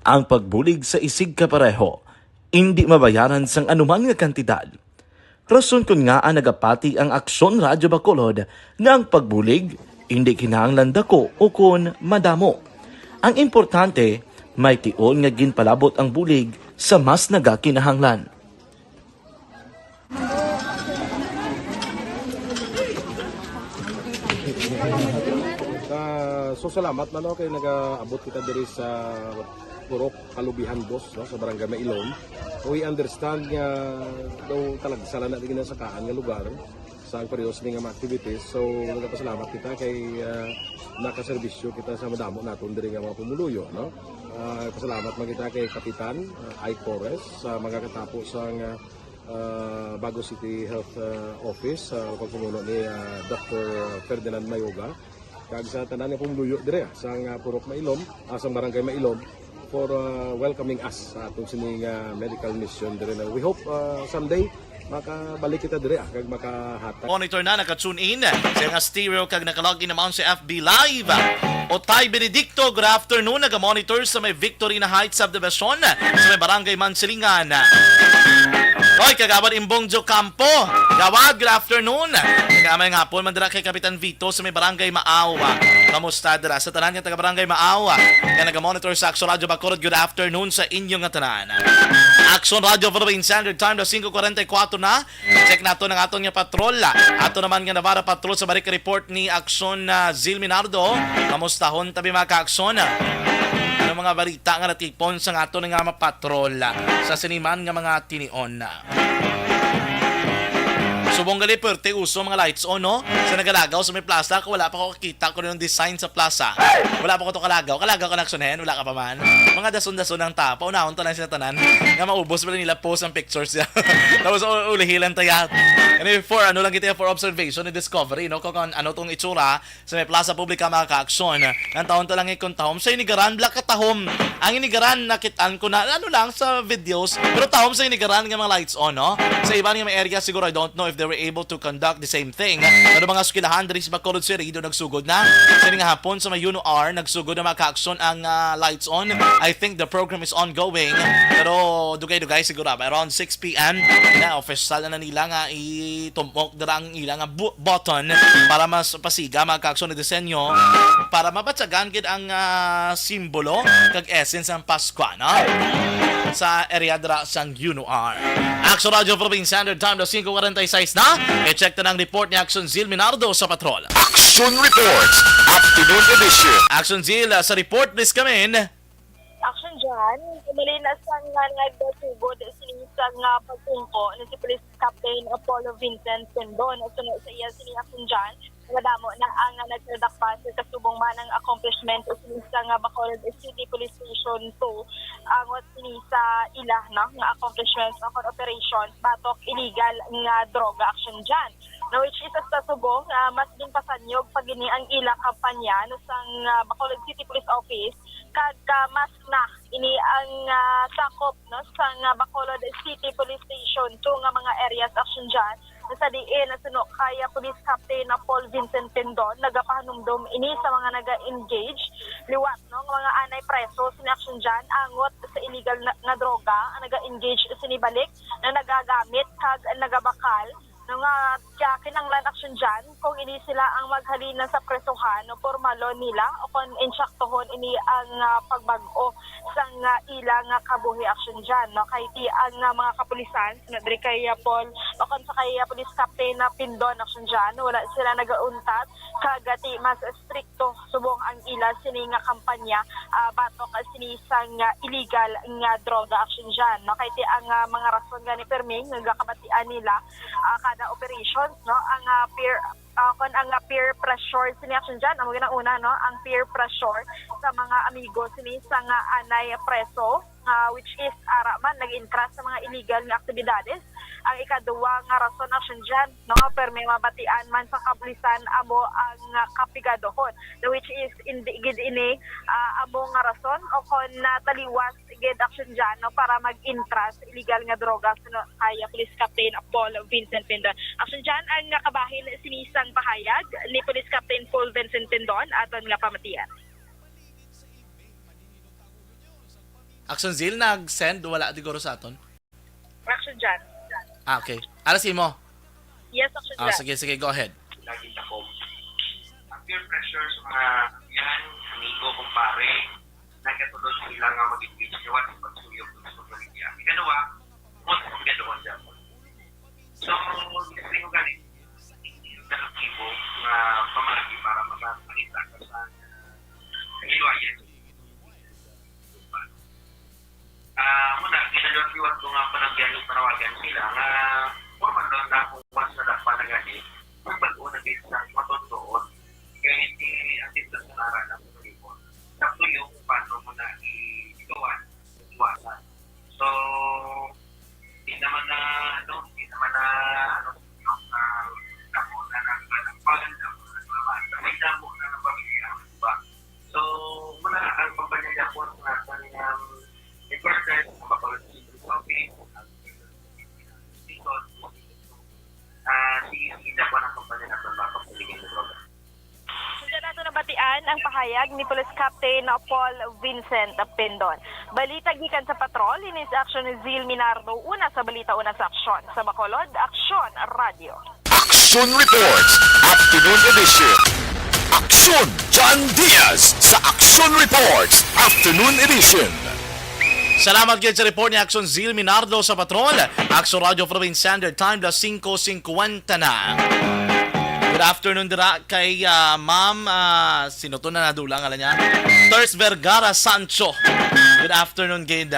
Ang pagbulig sa isigkapareho indi mabayaran sang anuman nga kantidad. Rason kon ngaa nagapati ang Aksyon Radyo Bacolod nga ang pagbulig indi kinahanglan dako ukon madamo. Ang importante, may tion nga ginpalabot ang bulig sa mas nagakinahanglan. Ah, so salamat man, no, kay nagaabot kita diri sa Purok Kalubihan Dos, no, sa Barangay Mailom. We understand nga daw talagsa lang na ginasakaan nga lugar sa ang pareho sini nga mga activities. So nagapasalamat kita kay, ah, nakaserbisyo kita sa madamo naton diri nga mga pumuluyo, no. Ah, pasalamat man kita kay Kapitan, ah, Ike Torres sa mga katapo sa nga, ah, Bago City Health, ah, Office, sa pagpamuno ni, ah, Doctor Ferdinand Mayoga, kag sa tanan nga pumuluyo dire, ah, sa nga Purok Mailom, ah, sa Barangay Mailom, for, ah, welcoming us sa atong sining, ah, medical mission dire. Na we hope, ah, someday makabalik kita dire, ah, kag makahatag. Monitor na, naka-tune in sa nga stereo kag naka-log in naman sa F B Live. Otay Benedicto, good afternoon. Naga-monitor sa may Victorina Heights Subdivision, sa may Barangay Mansilingan. Oy, Kagawad Imbong Jocampo. Gawad, good afternoon. Kagamay nga hapon man dira kay Kapitan Vito sa may Barangay Maaw. Kamusta dira sa tanan nga taga Barangay Maaw nga naga-monitor sa Action Radio Bacolod? Good afternoon sa inyo nga tanan. Action Radio Philippine Standard Time, alas singko kuwarenta y kuwatro na. Check nato ang aton nga patrol. Ato naman nga Navarra Patrol sa balik report ni Action, ah, Zil Minardo. Kamustahon tabi, mga ka-Action? Ano mga balita nga natipon sa aton nga mga patrol sa sini man nga mga tinion? Subong gali, perte uso mga lights on, no? Sa nagalagaw sa may plaza, kung wala pa ko kakita kung anong design sa plaza. Wala pa ko to kalagaw. Kalagaw ka na, Action Hen? Wala ka pa man. Mga dason-dason ang tapa. Unahon to lang sila tanan. Nga maubos pa nila post ang pictures niya. Tapos u-, ulihi lang tayo. Anyway, for ano lang kita, for observation and discovery, no? Kung, kung ano tong itsura sa may plaza publika, mga ka-Action. Ang taon to lang ikon tahom. Sa inigaran, black katahom. Ang inigaran, nakitaan ko na, ano lang, sa videos. Pero tahom sa inigaran nga mga lights on, no? Sa iban nga mga area, siguro, I don't know if they were able to conduct the same thing. Pero mga eskwelahan, diri sa Bacolod City, do nagsugod na. Sa nga hapon, sa may UNOR, nagsugod na, mga ka-Action, ang, ah, lights on. I think the program is ongoing. Pero dugay-dugay, siguro, around six p.m. na, official na, na nila nga itumok dira ang ila nga bu-, button para mas pasiga, mga ka-Action, ang disenyo para mabatyagan gid ang, ah, simbolo kag essence sang Pasko, no? Sa area dira sang UNOR. Action Radio Philippine Standard Time, alas singko kuwarenta y seis na. I-check ta ang report ni Action Zil Minardo sa patrol. Action Reports, Afternoon Edition. Action Zil, ah, sa report, please come in. Action dyan, malinaw sa nga nagdasugod sini sa nga pagtungko ni si Police Captain Apollo Vincent Tendon. Suno sa iya sini, action dyan, madamo na ang nagtradakpa sa kasubong man ang accomplishment sini sa nga Bacolod City Police Station two, ang wat sini sa ila, no, nga accomplishments o kon operations batok illegal nga droga, action dyan. Na which is sa subong, ah, mas ginpasanyog pa gini ang ila kampanya, no, sang, ah, Bacolod City Police Office, kag, ah, mas na ini ang, ah, sakop, no, sang, ah, Bacolod City Police Station two nga mga areas, action dyan, sa diin suno kay, ah, Police Captain na Paul Vincent Pindon, nagapahanumdom ini sa mga naga-engage liwat, no, nga mga anay preso sini aksyon dyan angot sa illegal na, nga droga ang naga-engage sini balik na nagagamit kag nagabakal, no, nga kaya kinanglan aksyon dyan kung ini sila ang maghalin na sa presohan, no, pormalon nila o kon insaktohon ini ang, ah, pagbag-o sang, ah, ila nga kabuhi aksyon dyan, no? Kay ti ang, ah, mga kapulisan, sino diri kay, ah, Paul, o kon sa kay, ah, Police Captain na Pindon aksyon dyan, wala sila nagauntat kag, ah, ti mas strikto subong ang ila sini nga kampanya, ah, batok sini sang, ah, illegal nga droga aksyon dyan, no? Kay ti ang, ah, mga rason gani permi nga gakabatian nila, ah, kada operations, no? Ang, ah, peer ah, kon ang, ah, peer pressure sini aksyon dyan, amo ginang una, no, ang peer pressure sa mga amigo sini sa nga anay preso, ah, which is ara man nag-entrust sa mga illegal nga aktibidades. Ang ikaduwa nga rason aksyon dyan, no, nga permi mabatian man sa kapulisan amo ang, ah, kapigadohon, which is indi gid ini, ah, amo nga rason o kon nataliwas gid aksyon dyan, no, para mag-entrust illegal nga droga suno kay Police Captain Paul Vincent Pindon. Aksyon dyan ang nakabahin sini sang pahayag ni Police Captain Paul Vincent Pindon, aton nga pamatian. Action Zeal nag-send, wala di guro sa aton. Action dyan. Ah, okay. Alas mo. Yes, action Ah, dyan. sige, sige, go ahead. Lagi sa ko. Ang peer pressure sa mga yan, amigo, kumpare, nagkatulog sila nga mag-engage liwat sa pagsuyok ng social media. Ikaduha, mo sa pagkaduhan dyan. So, gusto ko gani, yung naratibo nga pamagi para makakita ka sa kaliwayan. Ah, muna, ginadawat liwat ko nga panagyan ng panawagan sila nga formal doon na kung once na dapat na gani, ang bago na din sa matutuon. Kaya hindi ang tinta sa nara ng pagkaliwat. Sakto yung paano mo na i-, igawan, iwasan. So, di naman na, ano, di naman na, ano, yung, ah, damo na ng, ng, ng, ng, may damo na ng pamilya, di ba? So, muna ang kampanya niya po sa ating, um, headquarters, ang Bacolod City Office, ang Season, ah, si Ida po ang kampanya natin, mga kapatid, sa program. Sundyan nato nabatian ang pahayag ni Police Captain Paul Vincent Pindon. Balita gikan sa patrol, ini si Action Zil Minardo, una sa balita, una sa aksyon. Sa Bacolod, Aksyon Radio. Action Reports, Afternoon Edition. Action John Diaz sa Action Reports, Afternoon Edition. Salamat gid sa report ni Action Zil Minardo sa Patrol. Action Radio Province Standard Time, alas singko singkwenta na. Good afternoon dira kay, ah, Ma'am, ah, sino to na nadula nga niya? Ters Vergara Sancho. Good afternoon gid.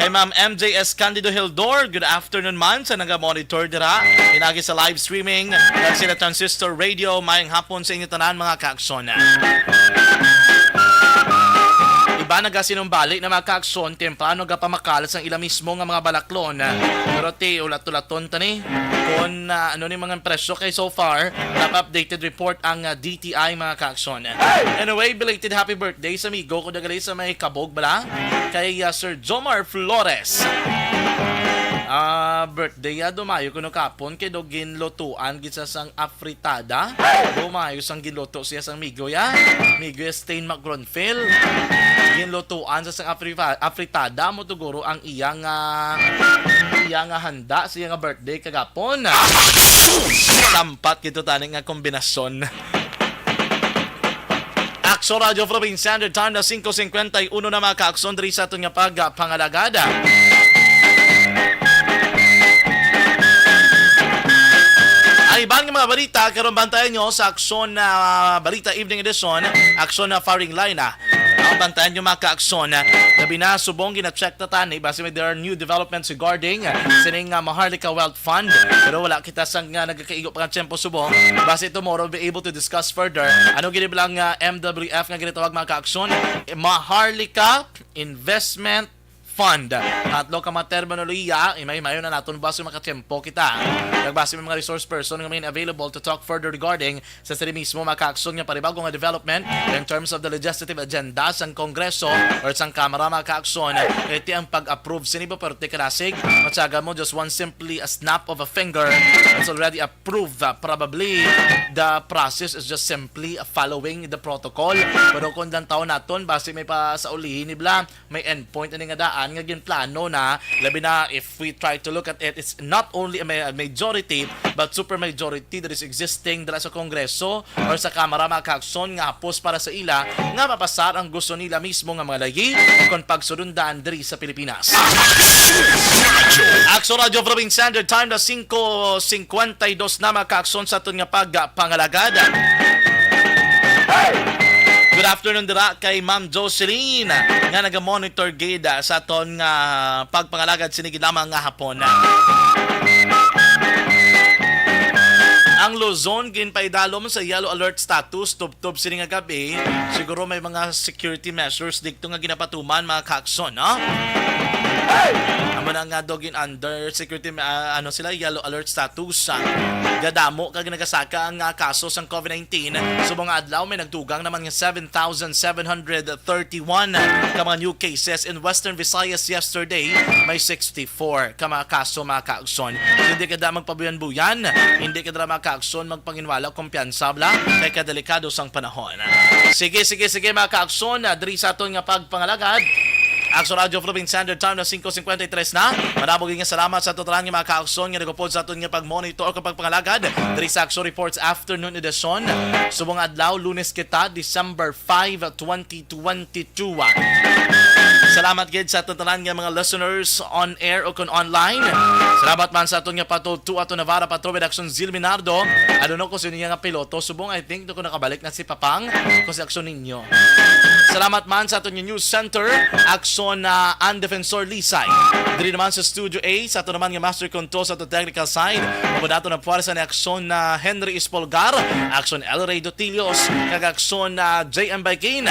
Kay Ma'am M J S Candido Hildor, good afternoon man sa naga-monitor dira. Inagi sa live streaming, kag sila Transistor Radio, mayong hapon sa inyo tanan, mga kaakson. Iba nagasinumbali na mga kaakson, temprano gapamakal sang ila mismo nga mga balaklon. Pero ti, ulat-ulaton ta ni kung, ah, ano ni mga presyo kay so far, napa-updated report ang, ah, D T I, mga kaakson. Anyway, belated happy birthday sa amigo ko dagali sa may Kabog bala, kay, ah, Sir Jomar Flores. Ah, birthday ya, dumayo kuno kapon kay do ginlutuan gid sa sang afritada. Dumayo sang ginluto siya sang migo ya. Migo ya Stain McGronfield. Ginlutuan sa sang afrifa-, afritada mo tuguro ang iya nga, iya nga handa sa iya nga birthday kagapon. Sampat gid to tani nga kombinasyon. Action Radio Province Standard Time na singko singkwenta y uno na, mga kaakson, diri sa aton nga pagpangalagad. Ang iban nga mga balita, karon bantayan nyo sa Aksyon na Balita Evening Edition, Aksyon na Firing Line na. Ang bantayan nyo, mga kaakson, labi na subong gina-check na tani, basi may there are new developments regarding sining, ah, Maharlika Wealth Fund. Pero wala kita sang, ah, nagakaigo pa nga tiyempo subong. Basi tomorrow we'll be able to discuss further. Ano gini bilang, ah, M W F nga ginatawag, mga kaakson? Maharlika Investment Fund. Tatlo ka mga terminolohiya, imay-mayo na naton basi makatiyempo kita. Kag basi may mga resource person nga may available to talk further regarding sa sini mismo, mga kaakson, nga panibago nga development in terms of the legislative agenda sang Kongreso or sang Kamara, mga kaakson. Iti ang pag-approve sini ba, pero ti kadasig, matyaga mo, just one simply a snap of a finger, it's already approved. Uh, probably, the process is just simply following the protocol. Pero kung lang taon naton, basi may pa sa ulihi ni bla, may endpoint ani nga daan nga ginplano na, labi na if we try to look at it, it's not only a ma-, majority, but super majority that is existing dala sa Kongreso or sa Kamara, mga kaakson, nga hapos para sa ila nga mapasar ang gusto nila mismo nga mga layi kon pagsulundan diri sa Pilipinas. Aksyon Radyo Philippine Standard Time na singko singkwenta y dos na, mga kaakson, sa aton nga pagpangalagad. Good afternoon dira kay Ma'am Jocelyn nga naga-monitor gid, ah, sa aton nga pagpangalagad sini gid lamang nga hapon. Ang Luzon ginpaidalom sa yellow alert status tubtob sini nga gab-i. Siguro may mga security measures didto nga ginapatuman, mga kaakson, no? Amo na nga daw gin under security, ah, ano sila, yellow alert status. Ah, gadamo kag nagasaka ang, ah, kaso sang COVID nineteen. Subong nga adlaw may nagdugang naman nga seven thousand seven hundred thirty-one ka mga new cases in Western Visayas yesterday. May sixty-four ka mga kaso, mga kaakson. So, hindi ka da magpabuyan-buyan, hindi ka da mga kaakson magpanginwala, kumpiyansa bala kay kadelikado sang panahon. Sige, sige, sige, mga kaakson, ah, diri sa aton nga pagpangalagad. Aksyon Radyo Philippine Standard Time na singko singkwenta y tres na. Madamo gid nga salamat sa aton tanan nga mga kaakson nga nagupod sa aton nga pag-monitor o pagpangalagad diri sa Aksyon Reports Afternoon Edition. Subong adlaw, Lunes kita, December five, twenty twenty-two. Salamat gid sa aton tanan nga mga listeners on air o kon online. Salamat man sa aton nga Pato two, aton Navarra Patrol with Aksyon Zil Minardo. I don't know kung sino niya nga piloto. Subong, I think, kung nakabalik na si Papang, kung si Aksyon ninyo. Salamat man sa aton nga News Center, Aksyon, ah, and Defensor Lisay. Diri naman sa Studio A, sa aton naman nga Master Control sa aton technical side, mabadato na puwersa ni Aksyon na Henry Espolgar, Aksyon El Rey Dotilios, kag Aksyon na J M Baikin.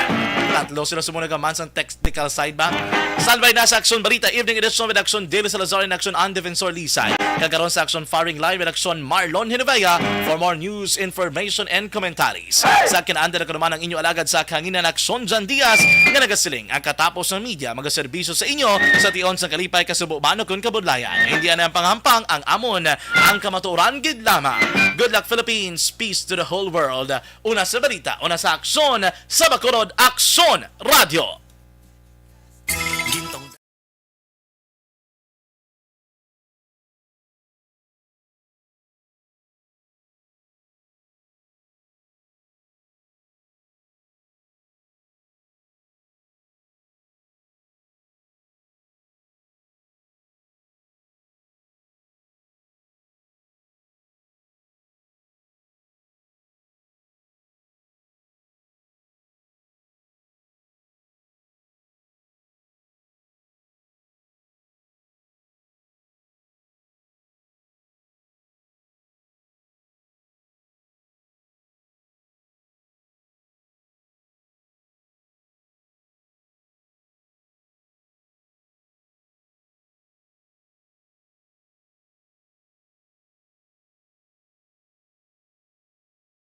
Tatlo sila sumuna gaman sang technical side ba. Standby na sa Aksyon Balita Evening Edition with Aksyon Daily Salazar and Aksyon and Defensor Lisay. Kag karon sa Aksyon Firing Line with Aksyon Marlon Hinovea for more news, information, and commentaries. Sa akin, Ander, ako naman ang inyo alagad sa kahanginan, Aksyon Jan Diaz, nga nagasiling, ang katapos ng media magaserbisyo sa inyo sa tion sang kalipay, kasubo man o kon kabudlayan. Hindi anay ang panghampang ang amon, ang kamatuoran gid lamang. Good luck, Philippines. Peace to the whole world. Una sa balita, una sa aksyon, sa Bacolod, Aksyon Radyo.